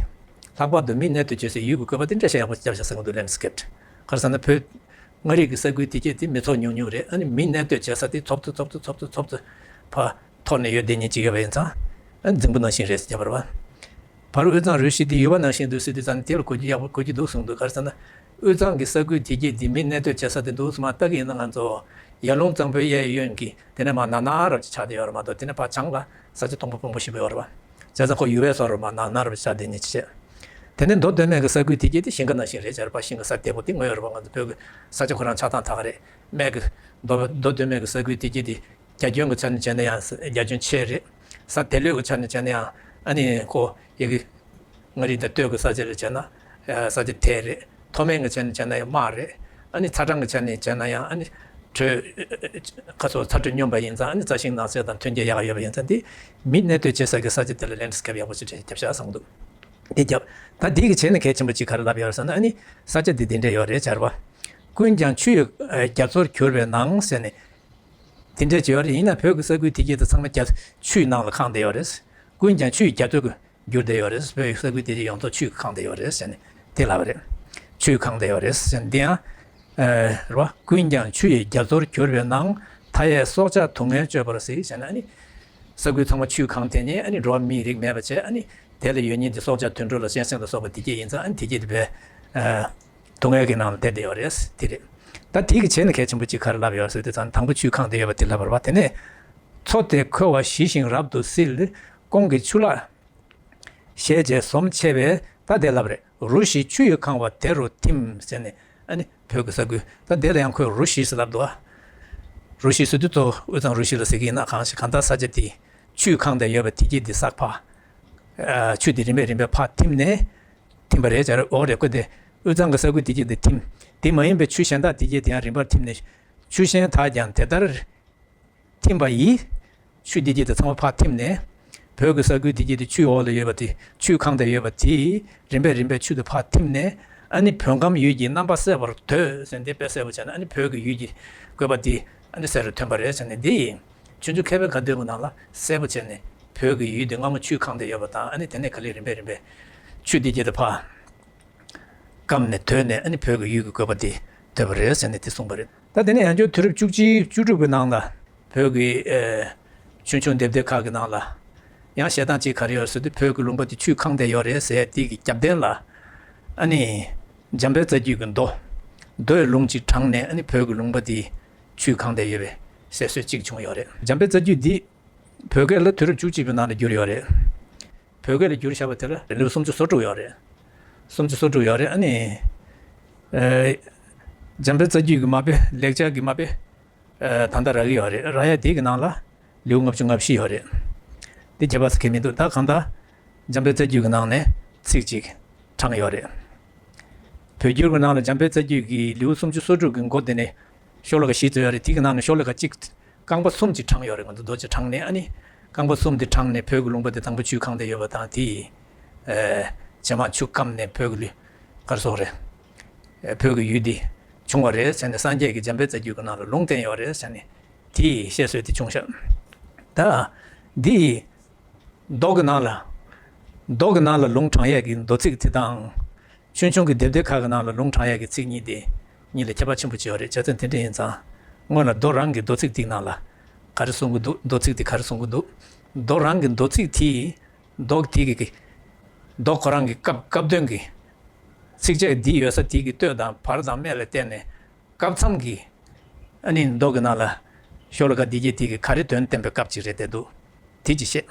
ལྷག་པར་དུ་མི་གནས་སྡོད་བྱེད་སའི་ཡུལ་གྱི་བཀོད་པ་འདི་འགྲེལ་བཤད་ཡག་པོ་རྒྱབ་བཞག་ས་གི་འདུག་ལེན་སི་ཀེབ། ག་རེ་ཟེར་ན་བོད་མངའ་རིས་ཀྱི་ས་ཁུལ་དེ་གྱད་དེ་མི་ཚོགས་ཉུང་ཉུང་རེད། ཨ་ནི་མི་གནས་སྡོད་བྱེད་ས་དེ་ཚོབ་ཏུ་ཚོབ་ཏུ་ཚོབ་ཏུ་ཚོབ་ཏུ་ཕར་འཐོར་ནས་ཡོད་བསྡད་མཁན་ཅིག་ཡོད་པ་ཡིན་ཙང་། ཨ་ནི་རྫིང་བུ་ནང་བཞིན་རེད་ཟེར་བརྒྱབ་པ་རེད་པ། བར་དབུས་གཙང་རུ་བཞི་དེ་ཡུར་བ་ནང་བཞིན་འདུག་ཟེར་དུས་ཙང་ནས་དེ་ལ་གོ་རྒྱུ་ཡག་པོ། གོ་རྒྱུ་འདུག་གསུངས་འདུག་ག་རེ་ཟེར་ན། དབུས་གཙང་གི་ས་ཁུལ་དེ་གྱད་དེ་མི་གནས་སྡོད་བྱེད་ས་དེ་འདུག་སེ་མར་ལྟ་གི་ཡིན་ན། ང་ཚོ་ཡར་ཀླུང་གཙང་པོའི་གཡས་གཡོན་གྱི་དེ་ནས་མར་ནག་ནག་རབ་ཅིག་ཆགས་བསྡད་ཡོད་རེད་མ་གཏོགས། དེ་ནས་ཕར་བྱང་ལ་ས་ཆ་སྟོང་པ་སྤུན་པོ་ཞིག་ཡོད་རེད་པ། བྱས་ཙང་ཁོ་ཡུར་བའི་བཟོ་འདྲ་མར་ནག་ནག་རབ་ཆགས་བསྡད་མཁན་ཅིག་བྱས། དེ་ནས་མདོ་སྟོད་སྨད་ཀྱི་ས་ཁུལ་དེ་གྱད་དེ་ཞིང་ཁ་ནང་བཞིན་རེད་ཟེར་བ། ཞིང་གི་ས་བདེ་པོ་དེ་དངོས་ཡོད་རེད་པ། ང་ཚོ་བོད་ཀྱི་ས་ཆ་ཁོ་རང་ཆགས་སྟངས་ད་ག་རེད། སྨད་ཀྱི་མདོ། མདོ་སྟོད་སྨད་ཀྱི་ས་ཁུལ་དེ་གྱད་དེ། རྒྱ་ཁྱོན་གྱི་ཆ་ནས་བྱས་ན་ཡང་རྒྱ་ཁྱོན་ཆེ་རེད། ས་དལ་ལྷོད་ཀྱི་ཆ་ནས་བྱས་ན་ཡང་། ཨ་ནི་ཁོ་ཡ་གི་མངའ་རིས་དང་སྟོད་ཀྱི་ས་ཆ་ལ་བྱས་ན། ཨ། ས་ཆ་དལ་རེད། མཐོ་དམན་གྱི་ཆ་ནས་བྱས་ན་ཡང་དམའ་རེད། ཨ་ནི་ཚ་གྲང་གི་ཆ་ནས་བྱས་ན་ཡང་། ཨ་ནི་ དྲོད་ཁ་སོགས་ཚ་དྲོད་སྙོམས་པ་ཡིན་ཙང་། ཨ་ནི་རྩ་ཤིང་ནགས་ཚལ་དང་ཐོན་སྐྱེད་ཡག་ཡོད་པ་ཡིན་ཙང་། འདི་མི་གནས་སྡོད་བྱེད་ས་གི་ས་ཆ་དེ་ལ་ལན་ཊིས་ཀེབ་ཡག་པོ་ཞིག་བྱས་རྒྱབ་ཤག་བསམ་འདུག་འདི་རྒྱབ། ད་འདི་གི་བྱས་ནས་གལ་ཆེན་པོ་གཅིག་ག་རེ་ལབ་ཡོད་རེད་ཟེར་ན། ཨ་ནི་ས་ཆ་འདི་འདི་འདྲས་ཡོད་རེད་ཟེར་བ། ཀུན་ཀྱང་ཆུ་ཡི་རྒྱ་མཚོར་གྱུར་པའི་ནང་ཟེར་ནས་འདི་འདྲས་ཅིག་ཡོད་རེད། ཡིན་ན་བོད་ཀྱི་ས་ཁུལ་དེ་གྱད་དེ་ཚང་མ་རྒྱ་ཆུའི་ནང་ལ་ཁེངས་བསྡད་ཡོད་རེད། ཀུན་ཀྱང་ཆུ་ཡི་རྒྱ་མཚོར་གྱུར་བསྡད་ཡོད་རེད། བོད་ཀྱི་ས་ཁུལ་དེ་གྱད་ཡོངས་རྫོགས་ཆུས་ཁེངས་བསྡད་ཡོད་རེད་ཟེར་ནས་དེ་ལབ་པ་རེད། ཆུས་ཁེངས་བསྡད་ཡོད་རེད་ཟེར་ནས། འདི་ཡང་རེད་བ། ཀུན་ཀྱང་ཆུ་ཡི་རྒྱ་མཚོར་གྱུར་པའི་ནང་། མཐའ་ཡས་སྲོག་ཆགས་དུག་ལྔས་གཅོད་པར་གཟིགས་ཟེར་ནས། ཨ་ནི་ས་ཁུལ་ཚང་མ་ཆུས་ཁེངས་བསྡད་ནས། ཨ་ནི་འགྲོ་བ་མིའི་རིགས་མེད་པ་བྱས། ཨ་ནི་དེ་ལ་ཡོད་མཁན་དེ་སྲོག་ཆགས་དུད་འགྲོ་ལ་གཅན་གཟན་ལ་སོགས་པ་དེ་གྱད་ཡིན་ཙང་། ཨ་ནི་དེ་གྱད་དེ་བས་ཨ་དུག་ལྔའི་གི་ནང་ལ་བསྡད་བསྡད་ཡོད་རེད། དེ་རེད། ད་དེ་གི་བྱས་ནས་གལ་ཆེན་པོ་གཅིག་ག་རེ་ལབ་ཡོད་ཟེར་དུས་ཙང་། དང་པོ་ཆུས་ཁེངས་བསྡད་ཡོད་པ་དེ་ལབ་པ་རེད་བ། དེ་ནས་མཚོ་དེ་ཁོལ་བ་ཞི་ཞིང་རབ་ཏུ་བསིལ། ཀོང་གི་ཆུ་ལག་ཞེས་བྱས་ཟོམ་ཆེ་བས། ད་དེ་ལབ་རེད། རུ་བཞི་ཆུ་ཡིས་ཁེངས་པ་དེ་རུ་ཐིམ་ཟེར་ནས། ཨ་ནི་བོད་ཀྱི་ས་ཁུལ། ད་དེ་ལ་ཡང་ཁོས་རུ་བཞི་ཟེར་ལབ་འདུག་ཨ། རུ་བཞི་ཟེར་དུས་ཚོ་དབུས་གཙང་རུ་བཞི་ལ་ཟེར་གྱི་ཡིན་ན། གང་ཞིག་གང་ལྟར་ས་ཆ་དེ་ཆུས་ཁེངས་བསྡད་ཡོད་པ་དེ་གྱད་དེ་ས་ཕར། ཨ། ཆུ་དེ་རིམ་པས་རིམ་པས་ཕར་ཐིམ་ནས། ཐིམ་པ་རེད་ཟེར། འོ་རེད། ཁོ་དེ་དབུས་གཙང་གི་ས་ཁུལ་དེ་གྱད་དེ་ཐིམ། དེ་མ་ཡིན་པའི་ཆུ་གཞན་དག་དེ་གྱད་དེ་ཡང་རིམ་པར་ཐིམ་ནས། ཆུ་གཞན་དག་ཀྱང་དེ་ལྟར་ཐིམ་པ་ཡིས། ཆུ་དེ་གྱད་དེ་ཚང་མ་ཕར་ཐིམ་ནས། བོད་ཀྱི་ས་ཁུལ་དེ་གྱད་དེ་ཆུའི་འོག་ལ་ཡོད་པ་དེ། ཆུས་ཁེངས་བསྡད་ཡོད་པ་དེ་རིམ་པས་རིམ་པས་ཆུ་དེ་ཕར་ཐིམ་ནས། ཨ་ནི་བོད་ཁམས་ཡུལ་གྱི་རྣམ་པ་གསལ་བར་དོད་ཟེར། འདི་དཔེ་གསལ་པོ་བྱས་ན། ཨ་ནི་བོད་ཀྱི་ཡུལ་གྱི་བཀོད་པ་དེ་ཨ་ནི་གསལ་རུ་ཐོན་པ་རེད་ཟེར་ནས། འདི་ཡིན། ཆུང་ཆུང་མཁས་པའི་ཁ་འདོན་གྱི་ནང་ལ་གསལ་པོ་བྱས་ནས། བོད་ཀྱི་ཡུལ་དེ་སྔ་མོ་ཆུས་ཁེངས་བསྡད་ཡོད་པ་དང་། ཨ་ནི་དེ་ནས་ག་ལེར་རིམ་པས་རིམ་པས་ཆུ་དེ་གྱད་དེ་ཕར་སྐམ་ནས་དོད་ནས། ཨ་ནི་བོད་ཀྱི་ཡུལ་གྱི་བཀོད་པ་དེ་ཐོབ་པ་རེད་ཟེར་ནས་དེ་གསུངས་པ་རེད། ད་དེ་ནས་ཡང་བསྐྱར་དུས་རབས་བཅུ་གཅིག་བཅུ་དྲུག་གི་ནང་ལ་བོད་ཀྱི་ཨེ་ཆུང་ཆུང་སྡེབ་སྡེབ་ཁག་གི་ནང་ལ། ཡང་བཤད་སྟངས་གཅིག་ག་རེ་ཡོད་ཟེར་དུས། བོད་ཀྱི་ལུང་པ་དེ་ཆུས་ཁེངས་བསྡད་ཡོད་རེད་ཟེར་དེ་གི་རྒྱབ་རྟེན་ལ། ཨ་ནི་འཇམ་དཔལ་རྩ་རྒྱུད་ཀྱི་མདོ། མདོའི་ལུང་གཅིག་དྲངས་ནས། ཨ་ནི་བོད་ཀྱི་ལུང་པ་དེ་ཆུས་ཁེངས་བསྡད་ཡོད་པའི་གསལ་སྲོལ་གཅིག་བྱུང་ཡོད་རེད། འཇམ་དཔལ་རྩ་རྒྱུད་འདི་བོད་སྐད་ལ་དུས་རབས་བཅུ་གཅིག་པའི་ནང་ལ་བསྒྱུར་ཡོད་རེད། བོད་སྐད་ལ་བསྒྱུར་བཞག་པ་དེ་ལ་ལེའུ་སུམ་ཅུ་སོ་དྲུག་ཡོད་རེད། སུམ་ཅུ་སོ་དྲུག་ཡོད་རེད། ཨ་ནི་ཨེ་འཇམ་དཔལ་རྩ་རྒྱུད་ཀྱི་མ་དཔེ་ལེགས་སྦྱར་གྱི་མ་དཔེ་ཨེ་ད་ལྟ་རག་གི་ཡོད་རེད། རག་ཡ་དེ་གི་ནང་ལ་ལེའུ་ལྔ་བཅུ་ང་བཞི་ཡོད་རེད། འདི་ཁྱད་པར་ཟེར་མཁན་མི་འདུག་ད་གང་ལྟར་འཇམ་དཔལ་རྩ་རྒྱུད་ཀྱི་ནང་ནས་ཚིག་གཅིག་དྲངས་ཡོད་རེད། བོད་བསྒྱུར་གྱི་ནང་ལ་འཇམ་དཔལ་རྩ་རྒྱུད་ཀྱི་ལེའུ་སུམ་ཅུ་སོ་དྲུག་གི་མགོ་དེ་ནས་ཤོ་ལོ་ཀ་བཞི་བཙུགས་ཡོད་རེད། དེ་གི་ནང་ནས་ཤོ་ལོ་ཀ་གཅིག་རྐང་པ་གསུམ་གྱིས་དྲངས་ཡོད་རེད། ང་ཚོ་རྡོ་རྗེ་དྲངས་ནས། ཨ་ནི་རྐང་པ་གསུམ་དེ་དྲངས་ནས་བོད་ཀྱི་ལུང་པ་དེ་དང་པོ་ཆུས་ཁེངས་བསྡད་ཡོད་པ་དང་། དེ་ཡི་ཨེ་རྗེས་མ་ཆུ་སྐམ་ནས་བོད་ཀྱི་ལུས་ག་རེ་ཟེར་དགོས་རེད། ཨེ་བོད་ཀྱི་ཡུལ་འདི་བྱུང་བ་རེད་ཟེར་ནས། སངས་རྒྱས་ཀྱིས་འཇམ་དཔལ་རྩ་རྒྱུད་ཀྱི་ནང་ལ་ལུང་བསྟན་ཡོད་རེད་ཟེར་ནས་དེ་ཡི་བཤད་སྲོལ་དེ་བྱུང་ཤག་ད་འདི་ཡི་མདོ་གི་ནང་ལ། མདོ་གི་ནང་ལ་ལུང་དྲངས་ཡས་ཀྱི་མདོ་ཚིག་དེ་དང་། ཆུང་ཆུང་གི་སྡེབ་སྡེབ་ཁག་གི་ནང་ལ་ལུང་དྲངས་ཡས་ཀྱི་ཚིག་གཉིས་དེ་གཉིས་ལ་ཁྱད་པར་ཆེན་པོ་ཅིག་ཡོད་རེད། བྱས་ཙང་དེ་འདྲ་ཡིན་ཙང་། སྔོན་ལ་མདོ་རང་གི་མདོ་ཚིག་དེའི་ནང་ལ་ག་རེ་གསུང་གི་འདུག་མདོ་ཚིག་དེ་ག་རེ་གསུང་གི་འདུག་མདོ་རང་གི་མདོ་ཚིག་དེ། མདོ་དེ་གི་མདོ་ཁོ་རང་གི་སྐབས་སྐབས་དོན་གྱི་ཚིགས་བཅད་འདི་ཡོད་ས་དེ་གི་སྟོད་དང་བར་དང་སྨད་ལ་བལྟས་ནས། སྐབས་མཚམས་ཀྱི་ཨ་ནི་མདོ་གི་ནང་ལ་ཤོ་ལོ་ཀ་འདི་གྱད་དེ་གི་ག་རེ་དོན་བསྟན་པའི་སྐབས་ཅིག་རེད་བསྡད་འདུག་དེ་ཅིག་བཤད།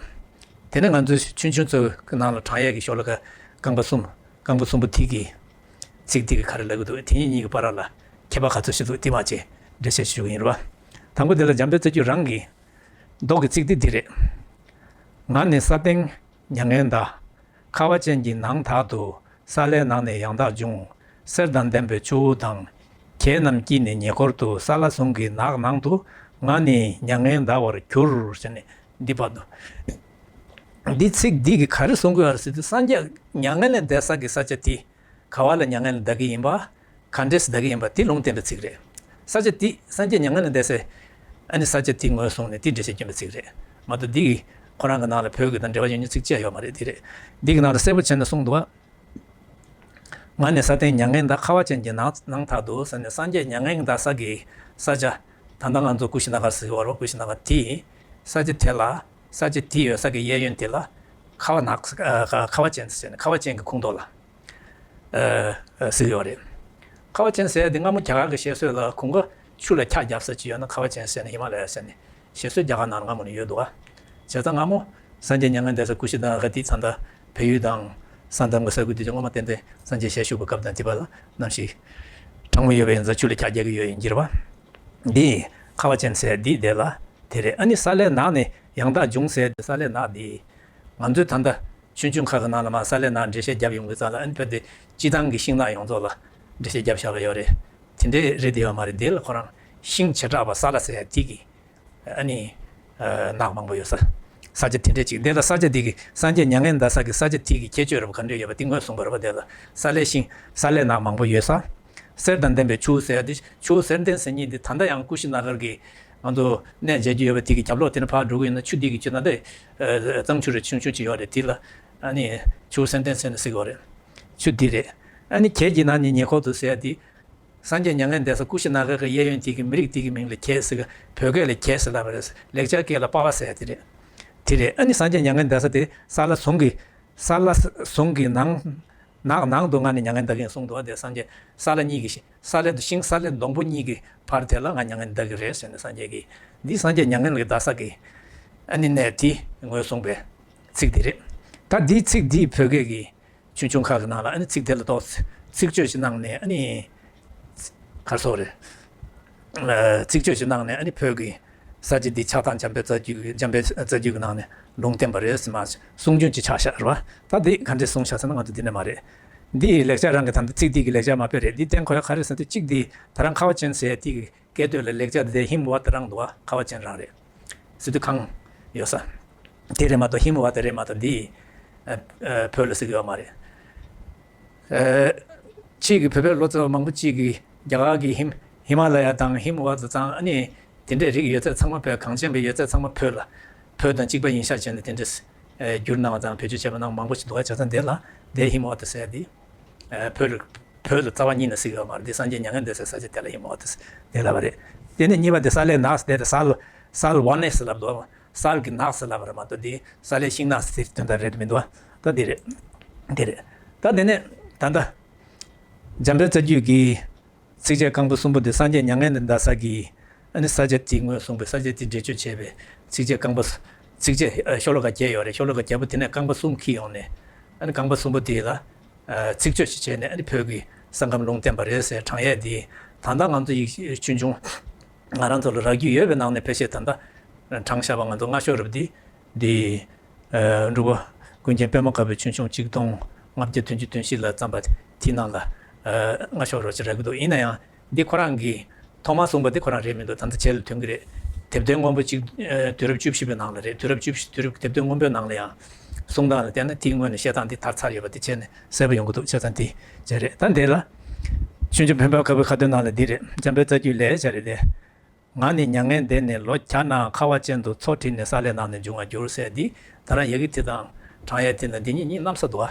དེ་ནས་ང་ཚོའི་ཆུང་ཆུང་ཚོ་གི་ནང་ལ་དྲངས་ཡས་ཀྱི་ཤོ་ལོ་ཀ་རྐང་པ་གསུམ། རྐང་པ་གསུམ་པོ་དེ་གི་ཚིག་དེ་གི་ག་རེ་ལབ་ཀྱི་འདུག་དེ་གཉིས་གཉིས་ཀྱི་བར་ལ་ཁྱད་པར་ག་ཚོད་ཅིག་འདུག་དེ་མ་བྱས་འགྲེལ་བཤད་ཞུ་གི་ཡིན་རེད་བ། དང་པོ་དེ་ལ་འཇམ་དཔལ་རྩ་རྒྱུད་རང་གི་མདོ་གི་ཚིག་དེ་འདི་རེད། ང་ནི་ས་སྟེང་མྱ་ངན་འདའ། ཁ་བ་ཅན་གྱི་ནང་དག་ཏུ། ས་བླའི་ནང་ནས་ཡང་དག་འབྱུང་། གསེར་དང་ལྡན་པའི་ཆུ་བོ་དང་། གྱད་རྣམས་ཀྱིས་ནི་ཉེ་འཁོར་དུ། ས་བླ་ཟུང་གི་ནགས་ནང་དུ། ང་ནི་མྱ་ངན་འདའ་བར་འགྱུར། ཟེར་ནས་འདི་བར་དུ། འདི་ཚིག་འདི་གིས་ག་རེ་གསུང་གི་ཡོད་རེད་ཟེར་དུས། སངས་རྒྱས་མྱ་ངན་ལས་འདས་ས་གི་ས་ཆ་དེ་ག་བ་ལ་མྱ་ངན་ལས་འདའ་གི་ཡིན་པ། ག་འདྲས་སེ་འདའ་གི་ཡིན་པ་དེ་ལུང་བསྟན་པའི་ཚིག་རེད། ས་ཆ་དེ་སངས་རྒྱས་མྱ་ངན་ལས་འདས་སའི་ཨ་ནི་ས་ཆ་དེ་ངོས་བཟུང་ནས་དེ་འགྲེལ་བཤད་སྐྱོན་པའི་ཚིག་རེད་མ་གཏོགས། འདི་གི་ཁོ་རང་གི་ནང་ལ་བོད་ཀྱི་དང་འབྲེལ་བ་ཡོད་མཁན་ཚིག་ཅི་ཡང་ཡོད་མ་རེད། དེ་རེད། འདི་གི་ནང་ལ་གསལ་པོ་བྱས་ནས་གསུངས་འདུག་བ། ང་ནི་ས་སྟེང་མྱ་ངན་འདའ། ཁ་བ་ཅན་གྱི་ནང་ནང་དག་ཏུ། ཟེར་ནས་སངས་རྒྱས་མྱ་ངན་འདའ་ས་གི་ས་ཆ། ད་ལྟ་ང་ཚོ་ཀུ་ཤི་ན་གར་ཟེར་བ་རེད་བ། ཀུ་ཤི་ན་གར་དེ་ས་ཆ་དེ་ལ། ས་ཆ་དེ་ཡོད་ས་གི་གཡས་གཡོན་དེ་ལ་ཁ་བ་ནག་ཁ་བ་ཅན་ཟེར་ནས། ཁ་བ་ཅན་གྱི་ཁོངས་གཏོགས་ལ། ཨ་ཨ་ཟེར་གྱི་ཡོད་རེད། ཁ་བ་ཅན་ཟེར་ཡ་དེ་སྔ་མོ་རྒྱ་གར་གྱི་བཤད་སྲོལ་ལ་གོང་ཁ་ཆུ་ལ་འཁྱག་བརྒྱབ་ས་ཅིག་ཡོད་ན་ཁ་བ་ཅན་ཟེར་ནས་ཧི་མ་ལ་ཡ་ཟེར་ནས་བཤད་སྲོལ་རྒྱ་གར་ནང་ལ་སྔ་མོ་ནས་ཡོད་འདུག་བ། བྱས་ཙང་སྔ་མོ་སངས་རྒྱས་མྱ་ངན་འདས་ས་ཀུ་ཤི་ན་ག་དེ་ད་ལྟ་བལ་ཡུལ་དང་ས་མཚམས་ཀྱི་ས་ཁུལ་དེ་ཚོ་སྔོན་མ་ཏན་ཏན་སངས་རྒྱས་ཞལ་བཞུགས་པའི་སྐབས་དང་དེ་བར་ལ་གནམ་གཤིས་གྲང་མོ་ཡོད་པ་ཡིན་ཙང་ཆུ་ལ་འཁྱག་རྒྱག་གི་ཡོད་ཡིན་གྱི་རེད་བ། འདི་ཁ་བ་ཅན་ཟེར་ཡ་འདི་དེ་ལ་དེ་རེད། ཨ་ནི་ས་བླའི་ནགས་ནས་ཡང་དག་འབྱུང་ཟེར་ཡ་དེ། ས་བླའི་ནགས་འདི་ང་ཚོའི་ད་ལྟ་ཆུང་ཆུང་ཁག་གི་ནང་ལ་མར་ས་བླའི་ནགས་འགྲེལ་བཤད་བརྒྱབ་ཡོང་གི་ཙང་ལ། ཨ་ནི་བོད་དེ་སྤྱིར་བཏང་གི་ཤིང་ནགས་ཡོངས་རྫོགས་ལ་འགྲེལ་བཤད་བརྒྱབ་བཞག་པ་ཡོད་རེད། དེ་འདྲའི་རེད་དེ་ཡོད་མ་རེད། དེ་ལ་ཁོ་རང་ ཤིང་བྱེ་བྲག་པ་ས་ལ་ཟེར་ཡ་དེ་གི་ཨ་ནི་ནགས་མང་པོ་ཡོད་ས། ས་ཆ་དེ་འདྲ་ཅིག་དེ་ལ་ས་ཆ་དེ་གི་སངས་རྒྱས་མྱ་ངན་འདའ་ས་གི་ས་ཆ་དེ་གི་ཁྱད་ཆོས་རབ་ག་འདྲ་ཡོད་པ་དེ་ངོས་བཟུང་བ་རེད་པ། དེ་ལ་ས་ལའི་ཤིང་ས་ལའི་ནགས་མང་པོ་ཡོད་ས། གསེར་དང་ལྡན་པའི་ཆུ་ཟེར་ཡ་དེ་ཆུ་གསེར་ལྡན་ཟེར་མཁན་དེ་ད་ལྟ་ཡང་ཀུ་ཤི་ན་གར་གི་ང་ཚོ་གནས་མཇལ་རྒྱུ་ཡོད་པ་དེ་གི་རྒྱབ་ལོགས་དེ་ནས་ཕར་འགྲོ་གི་ཡོད་ན་ཆུ་དེ་གི་ཆུ་ད་ལྟ་གཙང་ཆུ་རེ་ཆུང་ཆུང་ཅིག་ཡོད་རེད། དེ་ལ་ཨ་ནི་ཆུ་གསེར་ལྡན་ཟེར་ནས་ཟེར་གི་ཡོད་རེད། ཆུ་དེ་རེད། ཨ་ནི་ཁྱེད་ཀྱི་ནང་ནས་ཉེ་འཁོར་དུ་ཟེར་ཡ་དེ། སངས་རྒྱས་མྱ་ངན་འདས་ས་ཀུ་ཤི་ན་གར་གྱི་གཡས་གཡོན་དེ་གི་མི་རིགས་དེ་གི་མིང་ལ་གྱད་ཟེར་གི། བོད་སྐད་ལ་གྱད་ཟེར་ལབ་པ་རེད། ལེགས་སྦྱར་སྐད་ལ་པ་བ་ཟེར་ཡ་དེ་རེད། དེ་རེད། ཨ་ནི་སངས་རྒྱས་མྱ་ངན་འདས་ས་དེ་ས་ལ་ཟུང་གི་ས་ལ་ཟུང་གི་ནང་ནགས་ནང་དུ་ང་ནི་མྱ་ངན་འདའ་གི་ཡིན་གསུངས་འདུག་བ། དེ་སངས་རྒྱས་ས་ལ་གཉིས་ཀྱི་ཤིང་ས་ལ་ཤིང་ས་ལ་སྡོང་པོ་གཉིས་ཀྱི་བར་དེ་ལ་ང་མྱ་ངན་འདའ་གི་རེད་ཟེར་ནས་སངས་རྒྱས་ཀྱིས་འདི་སངས་རྒྱས་མྱ་ངན་ལ་འདའ་ས་གི་ཨ་ནི་གནས་དེ་ངོས་བཟུང་བའི་ཚིག་དེ་རེད། ད་འདིའི་ཚིག་འདིའི་བོད་སྐད་ཀྱི་ཆུང་ཆུང་ཁག་གི་ནང་ལ་ཨ་ནི་ཚིག་དེ་ལ་ཏོག་ཙམ་ཚིག་བརྗོད་ཅིག་གནང་ནས། ཨ་ནི་ག་རེ་ཟེར་དགོས་རེད། ཨ། ཚིག་བརྗོད་ཅིག་གནང་ནས། ཨ་ནི་བོད་ཀྱི་ས་ཆ་འདི་ཆགས་སྟངས་འཇམ་དཔལ་རྩ་རྒྱུད་ཀྱི་འཇམ་དཔལ་རྩ་རྒྱུད་ཀྱི་ནང་ནས་ལུང་བསྟན་པ་རེད་ཟེར་མ་གསུང་རྒྱུན་ཅིག་ཆགས་ཤག་རེད་པ། ད་འདི་ག་འདྲས་གསུངས་ཤག་ཟེར་ན་ང་ཚོ་འདི་ནས་མ་རེད། འདི་ཡི་ལེགས་སྦྱར་རང་གི་ད་ལྟ་ཚིག་འདི་གི་ལེགས་སྦྱར་མ་དཔེ་རེད། འདི་བསྟན་དགོས་ཡ་ག་རེ་ཟེར་ན། དེ་གཅིག་འདི་ད་རང་ཁ་བ་ཅན་ཟེར་ཡ་དེ་གི་སྐད་དོད་ལ་ལེགས་སྦྱར་དེ་ཧི་མ་ཝ་ཏི་རང་འདུག་བ། ཁ་བ་ཅན་རང་རེད། སི་ཏུ་ཁང་ཡོད་ས་དེ་རེད་མ་གཏོགས། ཧི་མ་ཝ་ཏི་རེད་མ་གཏོགས་འདི་ཨ་ཨ་བོད་ལ་ཟེར་གི་ཡོད་མ་རེད། ཨ། ཕྱིས་ཀྱི་བོད་པའི་ལོ་ཙཱ་བ་མང་པོ་ཅིག་གིས་རྒྱ་གར་གྱི་ཧི་ཧི་མ་ལ་ཡ་དང་ཧི་མ་ཝ་ཏི་ཙང་ཨ་ནི་དེ་འདྲའི་རིགས་ཡོད་ཚད་ཚང་མ་བོད། གངས་ཅན་པའི་ཡོད་ཚད་ཚང་མ་བོད་ལ་བོད་དང་གཅིག་པ་ཡིན་ཤག་བྱས་ནས་དེ་འདྲས་བསྒྱུར་གནང་བ་དང་བེད་སྤྱོད་བྱས་པ་ནང་མང་པོ་ཞིག་འདུག་བ། བྱས་ཙང་དེ་ལ་དེ་ཧི་མ་ཝ་ཏི་ཟེར་ཡ་དེ་ཨ་བོད་ལ་བོད་ལ་རྩ་བ་ཉིད་ནས་ཟེར་གི་ཡོད་མ་རེད། དེ་སངས་རྒྱས་མྱ་ངན་འདས་སའི་ས་ཆ་དེ་ལ་ཧི་མ་ཝ་ཏི་ཟེར་དེ་ལབ་པ་རེད། དེ་ནས་གཉིས་པ་དེ་ས་ལའི་ནགས་ཟེར་དེ་ས་ལ་ས་ལ་ཝ་ནེ་ཟེར་ལབ་འདུག་བ། ས་ལ་གི་ནགས་ཟེར་ལབ་པ་རེད་མ་གཏོགས་དེ་ས་ལའི་ཤིང་ནགས་ཟེར་དོན་དག་རེད་མི་འདུག་བ། ད་དེ་རེད། དེ་རེད། ད་དེ་ནས་ད་ལྟ་འཇམ་དཔལ་རྩ་རྒྱུད་ཀྱི་ཚིགས་བཅད་རྐང་པ་གསུམ་པོ་འདི་སངས་རྒྱས་མྱ་ངན་ལས་འདའ་ས་གི་ཨ་ནི་ས་ཆ་དེ་ངོས་བཟུང་བའི་ས་ཆ་དེ་འགྲེལ་བརྗོད་བྱས་པའི་ཚིགས་བཅད་རྐང་པ། ཚིགས་བཅད་ཤོ་ལོ་ཀ་བརྒྱད་ཡོད་རེད། ཤོ་ལོ་ཀ་བརྒྱད་པོ་དེ་ནས་རྐང་པ་གསུམ་འཁྱེར་ཡོང་ནས། ཨ་ནི་རྐང་པ་གསུམ་པོ་དེ་ལ་ཚིག་བརྗོད་ཅིག་བྱས་ནས། ཨ་ནི་བོད་ཀྱི་ས་ཁམས་ལུང་བསྟན་པ་རེད་ཟེར་དྲངས་ཡས་དེ། ད་ལྟ་ང་ཚོ་ཡིག་ཆུང་ཆུང་ང་རང་ཚོ་ལ་རག་རྒྱུ་ཡོད་པའི་ནང་ནས་ཕལ་ཆེར་ད་ལྟ་དྲངས་བཞག་པ་ང་ཚོ་སྔ་ཤོས་རབ་དེ། འདི། ཨ། འབྲུག་པ་ཀུན་མཁྱེན་པད་མ་དཀར་པོའི་ཆོས་འབྱུང་གཅིག་སྟོང་ལྔ་བརྒྱ་བདུན་ཅུ་དོན་བཞི་ལ་བརྩམས་པ་དེའི་ནང་ལ། ཨ། སྔ་ཤོས་རོ་ཅིག་རག་གི་འདུག་ཡིན་ན་ཡང་འདི་ཁོ་རང་གིས་ཐོག་མར་གསུངས་པ་འདི་ཁོ་རང་རེད་མི་འདུག་ད་ལྟ་རྗེས་ལ་ཐོན་གྱི་རེད། དེབ་ཐེར་སྔོན་པོ་གཅིག་ཨ། དུས་རབས་བཅུ་བཞི་པའི་ནང་ལ་རེད། དུས་རབས་བཅུ་བཞི། དུས་རབས་དེབ་ཐེར་སྔོན་པོའི་ནང་ལ་ཡང་གསུང་སྟངས་ལ་བལྟས་ན་དེའི་སྔོན་ནས་བཤད་སྟངས་འདི་དར་ཚར་ཡོད་པ་དེ་བྱས་ནས་གསལ་པོ་ཡོང་གི་འདུག་བྱས་ཙང་དེ་བྱས་རེད། ད་འདི་ལ་ཆོས་འབྱུང་བོན་པོའི་ཁ་བའི་ཁ་ཏོན་ནང་ལ་འདི་རེད། འཇམ་དཔལ་རྩ་རྒྱུད་ལས་བྱས་རེད་དེ། ང་ནི་མྱ་ངན་འདས་ནས་ལོ་བརྒྱ་ནའང་། ཁ་བ་ཅན་དུ་མཚོ་བྲིས་ནས། ས་ལའི་ནགས་ནས་འབྱུང་བར་འགྱུར་ཟེར་འདི། ད་རང་ཡི་གེ་དེ་དང་དྲངས་ཡས་དེ་ལ་འདི་གཉིས་གཉིས་གནམ་ས་འདུག་བ།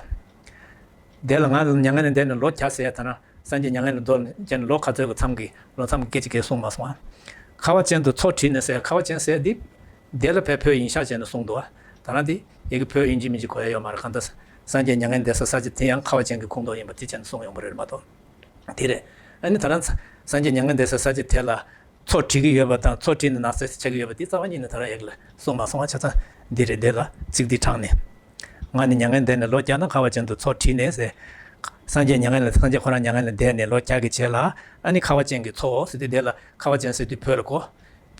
དེ་ལ་ང་མྱ་ངན་ལས་འདས་ནས་ལོ་བརྒྱ་ཟེར་ཡས་ད་རང་སངས་རྒྱས་མྱ་ངན་ལས་འདས་ནས་ལོ་ག་ཚོད་ཀྱི་མཚམས་ཀྱི་ལོ་མཚམས་སྐད་ཅིག་སྐད་གསུངས་མ་སོང་བ། ཁ་བ་ཅན་དུ་མཚོ་བྲིས་ནས་ཟེར། ཁ་བ་ཅན་ཟེར་འདི་དེ་ལ་བས་བོད་ཡིན་ཤག་བྱས་ནས་གསུངས་འདུག་བ། ད་རང་འདི་ཡི་གེ་བོད་ཡིན་གཅིག་མིན་གཅིག་གོ་ཡ་ཡོད་མ་རེད། གང་ལྟར་སངས་རྒྱས་མྱ་ངན་འདས་ས་ས་ཆ་དེ་ཡང་ཁ་བ་ཅན་གྱི་ཁོངས་གཏོགས་ཡིན་པ་དེ་བྱས་ནས་གསུངས་ཡོང་པ་རེད་མ་གཏོགས། དེ་རེད། ཨ་ནི་ད་རང་ས་སངས་རྒྱས་མྱ་ངན་འདས་ས་ས་ཆ་དེ་ལ་མཚོ་བྲིས་ཀྱི་ཡོད་པ་དང་མཚོ་བྲིས་ནས་ནགས་ཚལ་ཆགས་ཀྱི་ཡོད་པ་དེ་རྩ་བ་ཉིད་ནས་ད་རང་ཡག་ལ་གསུངས་མ་སོང་བ། ཆ་ཚང་འདི་རེད། འདི་ལ་ཚིག་འདི་དྲངས་ནས། ང་ནི་མྱ་ངན་འདས་ནས་ལོ་བརྒྱ་ན། ཁ་བ་ཅན་དུ་མཚོ་བྲིས་ནས་ཟེར། སངས་རྒྱས་མྱ་ངན་ལས་སངས་རྒྱས་ཁོ་རང་མྱ་ངན་ལས་འདས་ནས་ལོ་བརྒྱ་གི་རྗེས་ལ། ཨ་ནི་ཁ་བ་ཅན་གྱི་མཚོ་ཟེར་དུས་དེ་ལ་ཁ་བ་ཅན་ཟེར་དུས་བོད་ལ་གོ།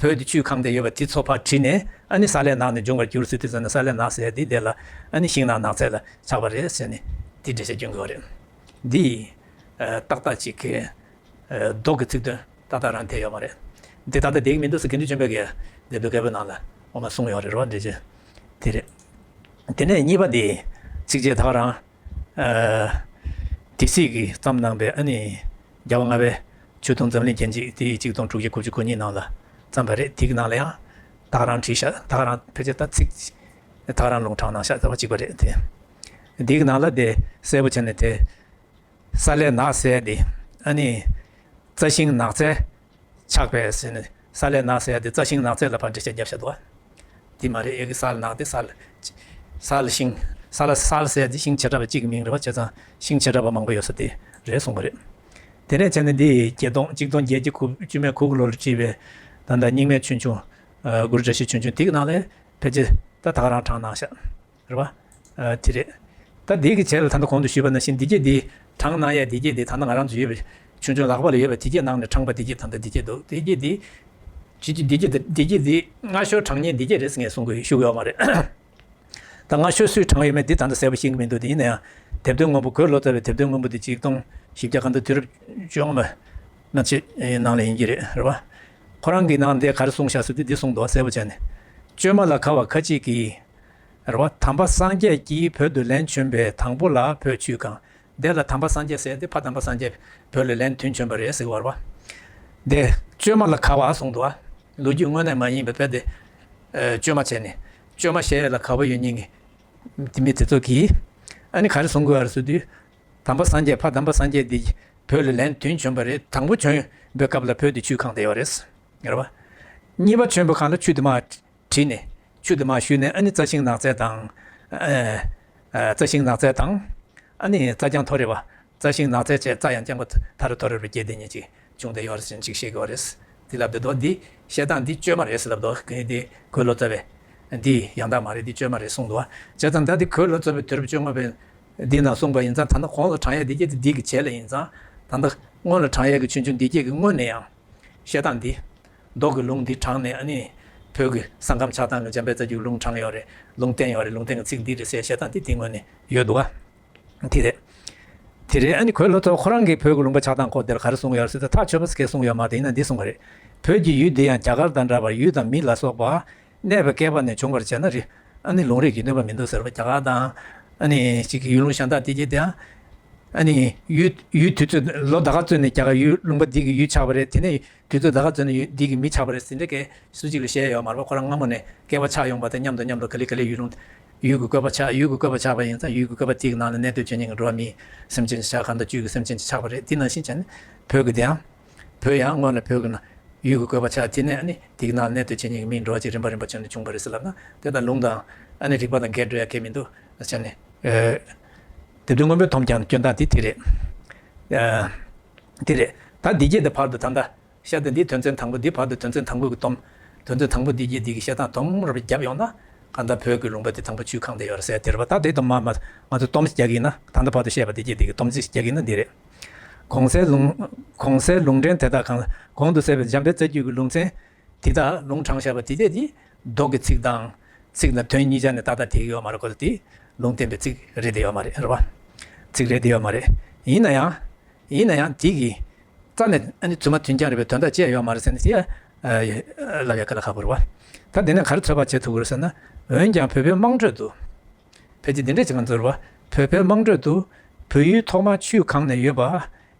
བོད་དུ་ཆུས་གང་སྟེ་ཡོད་པ་དེ་མཚོ་ཕར་བྲིས་ནས། ཨ་ནི་ས་ལའི་ནགས་ནས་འབྱུང་བར་འགྱུར་ཟེར་དུས་ཙམ་ན་ས་ལའི་ནགས་ཟེར་ཡ་དེ་དེ་ལ་ཨ་ནི་ཤིང་ནགས་ནགས་ཚལ་ལ་ཆགས་པ་རེད་ཟེར་ནས་དེ་འགྲེལ་བཤད་སྐྱོན་དགོས་རེད། འདི་ཨ་ཏག་ཏག་ཅིག་གི་ཨ་མདོ་གི་ཚིག་དོན་ཏག་ཏག་རང་བསྡད་ཡོད་མ་རེད། འདི་ཏག་ཏག་བསྡད་ཀྱི་མི་འདུག་ཟེར་དགེ་འདུན་ཆོས་འཕེལ་གྱིས་འདི་བོད་སྐད་པོའི་ནང་ལ་འོ་མ་གསུངས་ཡོད་རེད་རོ། འགྲེལ་བཤད་དེ་རེད། དེ་ནས་གཉིས་པ་དེ་ཚིགས་བཅད་ད་ག་རང་། ཨ། དེ་སྲིད་ཀྱི་བརྩམས་གནང་པའི་ཨ་ནི་རྒྱལ་བ་ལྔ་པའི་ཆོས་དུང་འཛམ་གླིང་རྒྱན་གཅིག་དེ་གཅིག་སྟོང་དྲུག་བརྒྱ་དགུ་བཅུ་གོ་གཉིས་ནང་ལ་བརྩམས་པ་རེད། དེ་གི་ནང་ལ་ཡང་ད་ག་རང་བྲིས་ཤག་ད་ག་རང་ཕལ་ཆེར་ད་ཚིག་ད་ག་རང་ལུང་དྲངས་གནང་ཤག་ཟེར་བ་གཅིག་པ་རེད་དེ། དེ་གི་ནང་ལ་དེ་གསལ་པོ་བྱས་ནས་དེ་ས་ལའི་ནགས་ཟེར་དེ་ཨ་ནི་རྩྭ་ཤིང་ནགས་ཚལ། ཆགས་པས་ཟེར་ནས་ས་ལའི་ནགས་ཟེར་ཡ་དེ་རྩྭ་ཤིང་ནགས་ཚལ་ལ་ཕར་འགྲེལ་བཤད་བརྒྱབ་བཞག་འདུག་བ། དེ་མ་རེད། ཡ་གི་ས་ལ་ནགས་དེ་ས་ལ་ས་ལ་ཤིང་ས་ལ་ས་ལ་ཟེར་ཡ་དེ་ཤིང་བྱེ་བྲག་པ་གཅིག་གི་མིང་རེད་བ། བྱས་ཙང་ཤིང་བྱེ་བྲག་པ་མང་པོ་ཡོད་ས་དེ་རེད་གསུངས་པ་རེད། དེ་ནས་བྱས་ནས་འདི་བརྒྱད་སྟོང་གཅིག་སྟོང་བརྒྱད་བརྒྱ་དགུ་བཅུ་མེད་དགུ་གི་ལོ་ལ་བྲིས་པའི་ད་ལྟ་རྙིང་མའི་ཆོས་འབྱུང་། ཨ། གུ་རུ་བཀྲ་ཤིས་ཆོས་འབྱུང་དེ་གི་ནང་ལ་ཕལ་ཆེར་ད་ད་ག་རང་དྲངས་གནང་ཤག་རེད་བ། ཨ། དེ་རེད། ད་འདི་གི་རྗེས་ལ་ད་ལྟ་གོང་དུ་ཞུས་པ་ནང་བཞིན་འདི་སྐད་འདི་དྲངས་གནང་ཡས་འདི་སྐད་འདི་ད་ལྟ་ང་རང་ཚོ་ཡོད་པའི་ཆུང་ཆུང་ལག་པ་ལ་ཡོད་པའི་འདི་སྐད་ནང་ནས་དྲངས་པ་འདི་སྐད་ད་ལྟ་འདི་སྐད་འདུག་འདི་སྐད་འདི་ཇི་ཇི་འདི་སྐད་འདི་འདི་སྐད་འདི་སྔ་ཤོས་དྲངས་མཁན་འདི་སྐད་རེད་ཟེར་ངས་གསུང་གི་ཞུ་གི་ཡོད་མ་རེད། ད་སྔ་ཤོས་སུས་དྲངས་ཡོད་མེད་འདི་ད་ལྟ་གསལ་པོ་ཤེས་ཀྱི་མི་འདུག་དེ་ཡིན་ན་ཡང་དེབ་ཐེར་སྔོན་པོ་གོས་ལོ་ཙཱ་བའི་དེབ་ཐེར་སྔོན་པོ་འདི་གཅིག་སྟོང་བཞི་བརྒྱ་གང་ལྟར་དུས་རབས་བཅོ་ལྔ་པ་ན་ཆེ་ནང་ལ་ཡིན་གྱི་རེད། རེད་བ། ཁོ་རང་གི་ནང་དེ་ག་རེ་གསུངས་བཞག་ཟེར་དུས་འདི་གསུངས་འདུག་གསལ་པོ་བྱས་ནས། བཅོས་མ་ལ་དགའ་བ་ཁ་ཅིག་གིས། རེད་བ། དམ་པ་སངས་རྒྱས་ཀྱིས་བོད་དུ་ལན་བྱོན་པའི་དང་པོ་ལ་བོད་ཆུས་གང་། དེ་ལ་དམ་པ་སངས་རྒྱས་ཟེར་ཏེ་ཕ་དམ་པ་སངས་རྒྱས་བོད་ལ་ལན་བདུན་བྱོན་པ་རེད་ཟེར་བ་རེད་བ། དེ་བཅོས་མ་ལ་དགའ་བ་གསུངས་འདུག་བ། ལོ་རྒྱུས་དངོས་གནས་མ་ཡིན་པའི་དཔེ་དེ། ཨ། བཅོས་མ་བྱས་ནས་བཅོས་མ་བྱས་ཡས་ལ་དགའ་བོ་ཡོད་མཁན་གྱི་དེ་མི་དེ་ཚོ་གིས། ཨ་ནི་ག་རེ་གསུང་དགོས་ཡོད་རེད་ཟེར་དུས། དམ་པ་སངས་རྒྱས་ཕ་དམ་པ་སངས་རྒྱས་འདི་བོད་ལ་ལན་བདུན་བྱོན་པ་རེད། དང་པོ་བྱོན་པའི་སྐབས་ལ་བོད་དེ་ཆུས་གང་བསྡད་ཡོད་རེད། རེད་བ། གཉིས་པ་བྱོན་པའི་སྒང་ལ་ཆུ་དེ་མར་བྲིས་ནས། ཆུ་དེ་མར་བཞུས་ནས། ཨ་ནི་རྩྭ་ཤིང་ནགས་ཚལ་དང་། ཨ། ཨ། རྩྭ་ཤིང་ནགས་ཚལ་དང་། ཨ་ནི་རྩྭ་ལྗང་ཐོ་རེད་བ། རྩྭ་ཤིང་ནགས་ཚལ་བཅས་རྩྭ་ཡང་རྐྱང་པ་ཐ་རུ་ཐོ་རུ་རུ་སྐྱེས་བསྡད་མཁན་ཅིག་བྱུང་བསྡད་ཡོད་རེད་ཟེར་ཅིག་བཤད་ཀྱི་ཡོད་རེད། དེ་ལབ་བསྡད་འདུག་འདི་བཤད་སྟངས་འདི་བཅོས་མ་རེད་ཟེར་ལབ་འདུག་འདི་གོས་ལོ་ཙཱ་བས། འདི་ཡང་དག་མ་རེད། འདི་བཅོས་མ་རེད་གསུངས་འདུག་བྱས་ཙང་ད་འདི་གོས་ལོ་ཙཱ་བས་དུས་རབས་བཅོ་ལྔ་པའི་འདི་ནང་གསུངས་པ་ཡིན་ཙང་། ད་ལྟ་གོང་ལ་དྲངས་ཡས་འདི་སྐད་དེ་འདི་གི་བྱས་ལ་ཡིན་ཙང་། ད་ལྟ་སྔོན་ལ་དྲངས་ཡས་ཀྱི་ཆུང་ཆུང་འདི་སྐད་ཀྱི་སྔོན་ནས་ཡང་། བཤད་སྟངས་འདི། མདོ་གི་ལུང་འདི་དྲངས་ནས། ཨ་ནི་བོད་ཀྱི་ས་ཁམས་ཆགས་སྟངས་ཀྱི་འཇམ་དཔལ་རྩ་རྒྱུད་ལུང་དྲངས་ཡོད་རེད། ལུང་བསྟན་ཡོད་རེད། ལུང་བསྟན་གྱི་ཚིག་འདི་རེད་ཟེར་བཤད་སྟངས་འདི་དེ་སྔོན་ནས་ཡོད་འདུག་བ། དེ་རེད། དེ་རེད། ཨ་ནི་གོས་ལོ་ཙཱ་བ་ཁོ་རང་གིས་བོད་ཀྱི་ལུང་པ་ཆགས་སྟངས་སྐོར་དེར་ག་རེ་གསུངས་ཡོད་ཟེར་ཏེ། ཐག་ཆོད་པ་ཞིག་གསུངས་ཡོད་མ་རེད། ཡིན་ན་འདི་གསུངས་པ་རེད། བོད་ཀྱི་ཡུལ་འདི་ཡང་རྒྱ་གར་དང་འདྲ་བར་ཡུལ་དང་མི་ལ་སོགས་པ་གནས་པའི་བསྐལ་པ་ནས་བྱུང་བར་བྱས་ན། རི། ཨ་ནི་ལུང་རིགས་ཀྱི་གནོད་པ་མི་འདུག་ཟེར་བ། རྒྱ་གར་དང་། ཨ་ནི་ཅིག་གི་ཡུལ་ལུང་གཞན་དག་དེ་གྱད་དེའང་། ཨ་ནི་ཡུལ། ཡུལ་དུས་ཚོད་ལོ་ཟླ་ག་ཚོད་ནས་རྒྱ་གར་ཡུལ་ལུང་པ་འདི་གི་ཡུལ་ཆགས་པ་རེད། དེ་ནས། དུས་ཚོད་ད་ག་ཚོད་ནས་ཡུལ་འདི་གི་མི་ཆགས་པ་རེད་ཟེར་འདྲ་གས་སུ་གཅིག་ལ་བཤད་ཡོད་མ་རེད་པ། ཁོ་རང་སྔ་མོ་ནས་བསྐལ་པ་ཆགས་ཡོང་བ་དང་མཉམ་དུ་མཉམ་དུ་ག་ལེ་ག་ལེ་ཡུལ་ལུང་། ཡུལ་གྱི་བཀོད་པ་ཆགས། ཡུལ་གྱི་བཀོད་པ་ཆགས་པ་ཡིན་ཙང་། ཡུལ་གྱི་བཀོད་པ་དེ་གི་ནང་ལ་གནས་སྡོད་བྱེད་མཁན་གྱི་འགྲོ་བ་མི་སེམས་ཅན་ཅིག་ཆགས། གང་ལྟར་བཅུད་ཀྱི་སེམས་ཅན་ཅིག་ཆགས་པ་རེད། དེ་ནང་བཞིན་བྱས་ནས་བོད་ཀྱི་དེའང་། བོད་ཡང་སྔོན་ལ་བོད་ཀྱི་ནང་ཡུལ་གྱི་བཀོད་པ་ཆགས། དེ་ནས་ཨ་ནི་དེ་གི་ནང་ལ་གནས་སྡོད་བྱེད་མཁན་གྱི་མི་འགྲོ་བ་ཅིག་རིམ་པ་རིམ་པ་བྱས་ནས་བྱུང་བ་རེད་ཟེར་ལབ་ན། དེ་ལྟར་ལུང་དང་ཨ་ནི་རིགས་པ་དང་འགལ་འགྲོ་ཡ་གང་ཡང་མི་འདུག་བྱས་ནས། ཨ། དེ་དུས་མངོན་པའི་དོན་ཀྱང་སྐྱོན་སྟངས་དེ་དེ་རེད། ཨ། དེ་རེད། ད་འདི་སྐད་དེ་བར་དུ་ད་ལྟ། བཤད་སྟངས་འདི་དོན་ཚན་དང་པོ་འདི། བར་དུ་དོན་ཚན་དང་པོ་གི་སྡོམ། དོན་ཚན་དང་པོ་འདི་སྐད་འདི་གི་བཤད་སྟངས་སྡོམ་རུབ་བརྒྱབ་ཡོང་ན། གང་ལྟར་བོད་ཀྱི་ལུང་པ་འདི་དང་པོ་ཆུས་གང་བསྡད་ཡོད་རེད་ཟེར་དེ་རེད་པ། ད་དེ་དང་མ་མ་ང་ཚོ་སྡོམ་རྒྱག་གི་ཡིན་ན། ད་ལྟ་བར་དུ་བཤད་པ་འདི་སྐད་འདི་གི་སྡོམ་རྩིས་རྒྱག་གི་ཡིན་ན་འདི་རེད། གོང་གསལ་ལུང་། གོང་གསལ་ལུང་འདྲེན་དེ་དག་གང་། གོང་དུ་གསལ་བའི་འཇམ་དཔལ་རྩ་རྒྱུད་ཀྱི་ལུང་ཚན་འདི་དག་ལུང་དྲངས་བཞག་པ་འདི་སྐད་འདི་མདོ་གི་ཚིག་དང་། ཚིག་ལ་དོན་གཉིས་ཆ་ནས་ཏག་ཏག་འགྲིག་གི་ཡོད་མ་རེད། གོ་ད་དེ་ལུང་བསྟན་པའི་ཚིག་རེད་དེ་ཡོད་མ་རེད། རེད་པ། ཚིག་རེད་དེ་ཡོད་མ་རེད། ཡིན་ན་ཡང་། ཡིན་ན་ཡང་དེ་གི་རྩ་ནས་ཨ་ནི་རྫུན་མ་རྫུན་རྐྱང་རེད་པས། དོན་དག་ཅི་ཡང་ཡོད་མ་རེད་ཟེར་ནས་དེ་ཡང་ལབ་ཡ་དཀའ་ལས་ཁག་པོ་རེད་པ། ད་དེ་ནས་ག་རེ་ཚོད་དཔག་བྱེད་ཐུབ་ཀྱི་རེད་ཟེར་ན། འོན་ཀྱང་བོད་པའི་དམངས་ཁྲོད་དུ། ཕལ་ཆེར་འདི་འདྲ་ཅིག་ང་ཚོར་བ། བོད་པའི་དམངས་ཁྲོད་དུ་བོད་ཡུལ་ཐོག་མར་ཆུས་གང་ནས་ཡོད་པ་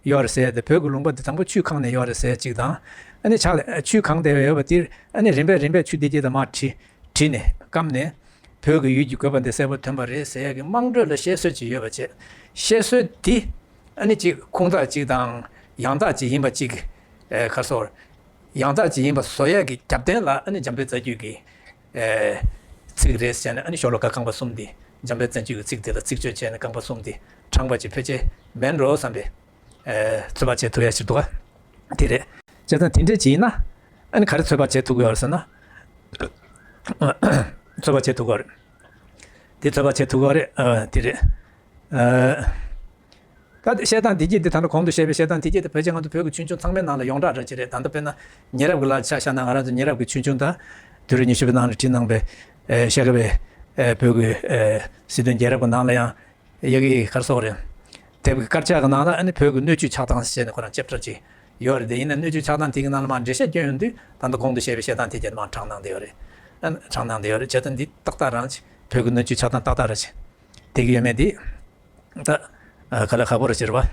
ཡོད་རེད་ཟེར་ཏེ། བོད་ཀྱི་ལུང་པ་འདི་དང་པོ་ཆུས་གང་ནས་ཡོད་རེད་ཟེར་གཅིག་དང་། ཨ་ནི་ཕྱག་ལ་ཆུས་གང་ནས་ཡོད་པ་འདིར་ཨ་ནི་རིམ་པས་རིམ་པས་ཆུ་འདི་སྐད་དེ་མར་བྲིས། བྲིས་ནས་སྐམ་ནས། བོད་ཀྱི་ཡུལ་གྱི་བཀོད་པ་འདི་གསལ་པོ་ཐོན་པ་རེད་ཟེར་ཡག་གི་དམངས་ཁྲོད་ལ་བཤད་སྲོལ་ཅིག་ཡོད་པ་བྱས། བཤད་སྲོལ་འདི་ཨ་ནི་ཅིག་ཁུངས་དག་ཅིག་དང་ཡང་དག་ཅིག་ཡིན་པ་ཅིག་ཨེ། ག་རེ་ཟེར། ཡང་དག་ཅིག་ཡིན་པ་བཟོ་ཡག་གི་རྒྱབ་རྟེན་ལ་ཨ་ནི་འཇམ་དཔལ་རྩ་རྒྱུད་ཀྱི་ཨེ། ཚིག་རེད་ཟེར་ནས། ཨ་ནི་ཤོ་ལོ་ཀ་རྐང་པ་གསུམ་འདི། འཇམ་དཔལ་རྩ་རྒྱུད་ཀྱི་ཚིག་དེ་ལ་ཚིག་བརྗོད་བྱས་ནས་རྐང་པ་གསུམ་འདི་དྲངས་པ་ཅིག་ཕལ་ཆེར་མིན་འགྲོ་བསམ་པའི། ཨེ། ཚོད་དཔག་བྱེད་ཐུབ་ཡ་ཞིག་འདུག་ག་དེ་རེད། བྱས་ཙང་དེ་འདྲས་ཅིག་ཡིན་ན། ཨ་ནི་ག་རེ་ཚོད་དཔག་བྱེད་ཐུབ་ཀྱི་ཡོད་རེད་ཟེར་ན། ཚོད་དཔག་བྱེད་ཐུབ་ཀྱི་ཡོད་རེད། དེ་ཚོད་དཔག་བྱེད་ཐུབ་ཀྱི་ཡོད་རེད། ཨ། དེ་རེད། ཨ། ད་བཤད་སྟངས་དེ་སྐད་དེ། ད་ལྟ་གོང་དུ་བཤད་པའི་བཤད་སྟངས་དེ་སྐད་དེ་ཕལ་ཆེར་ང་ཚོ་བོད་ཀྱི་ཆོས་འབྱུང་ཚང་མའི་ནང་ལ་ཡོངས་གྲགས་འདྲ་ཅིག་རེད། ད་ལྟ་དཔེར་ན་ཉེ་རབས་ཀྱི་ལ་ཆ་བཞག་ན། ང་རང་ཚོ་ཉེ་རབས་ཀྱི་ཆོས་འབྱུང་དང་། དུས་རབས་ཉི་ཤུ་པའི་ནང་ལ་བྲིས་གནང་པའི་ཨེ། ཤཱཀྱ་པའི་ཨེ། བོད་ཀྱི་ཨེ། སྲིད་དོན་རྒྱལ་རབས་ཀྱི་ནང་ལ་ཡང་། ཡ་གི་ག་རེ་ཟེར་དགོས་རེད། དེབ་ཀྱི་དཀར་ཆག་གི་ནང་ལ་ཨ་ནི་བོད་ཀྱི་སྣོད་བཅུད་ཆགས་སྟངས་ཟེར་ནས་ཁོ་རང་ཆེབ་ཊར་ཅིག་ཡོད་རེད། དེ་ཡིན་ན་སྣོད་བཅུད་ཆགས་སྟངས་དེ་གི་ནང་ལ་མར་འགྲེལ་བཤད་སྐྱོན་ཡོང་དུས། ད་ལྟ་གོང་དུ་བཤད་པའི་བཤད་སྟངས་དེ་སྐད་དེ་མར་དྲངས་གནང་བསྡད་ཡོད་རེད། ཨ། དྲངས་གནང་བསྡད་ཡོད་རེད། བྱས་ཙང་འདི་ཏག་ཏག་རང་ཅིག་བོད་ཀྱི་སྣོད་བཅུད་ཆགས་སྟངས་ཏག་ཏག་རང་ཅིག་བསྡད་ཀྱི་ཡོད་མེད་འདི། ད། ཨ། དཀའ་ལས་ཁག་པོ་རང་ཅིག་རེད་པ།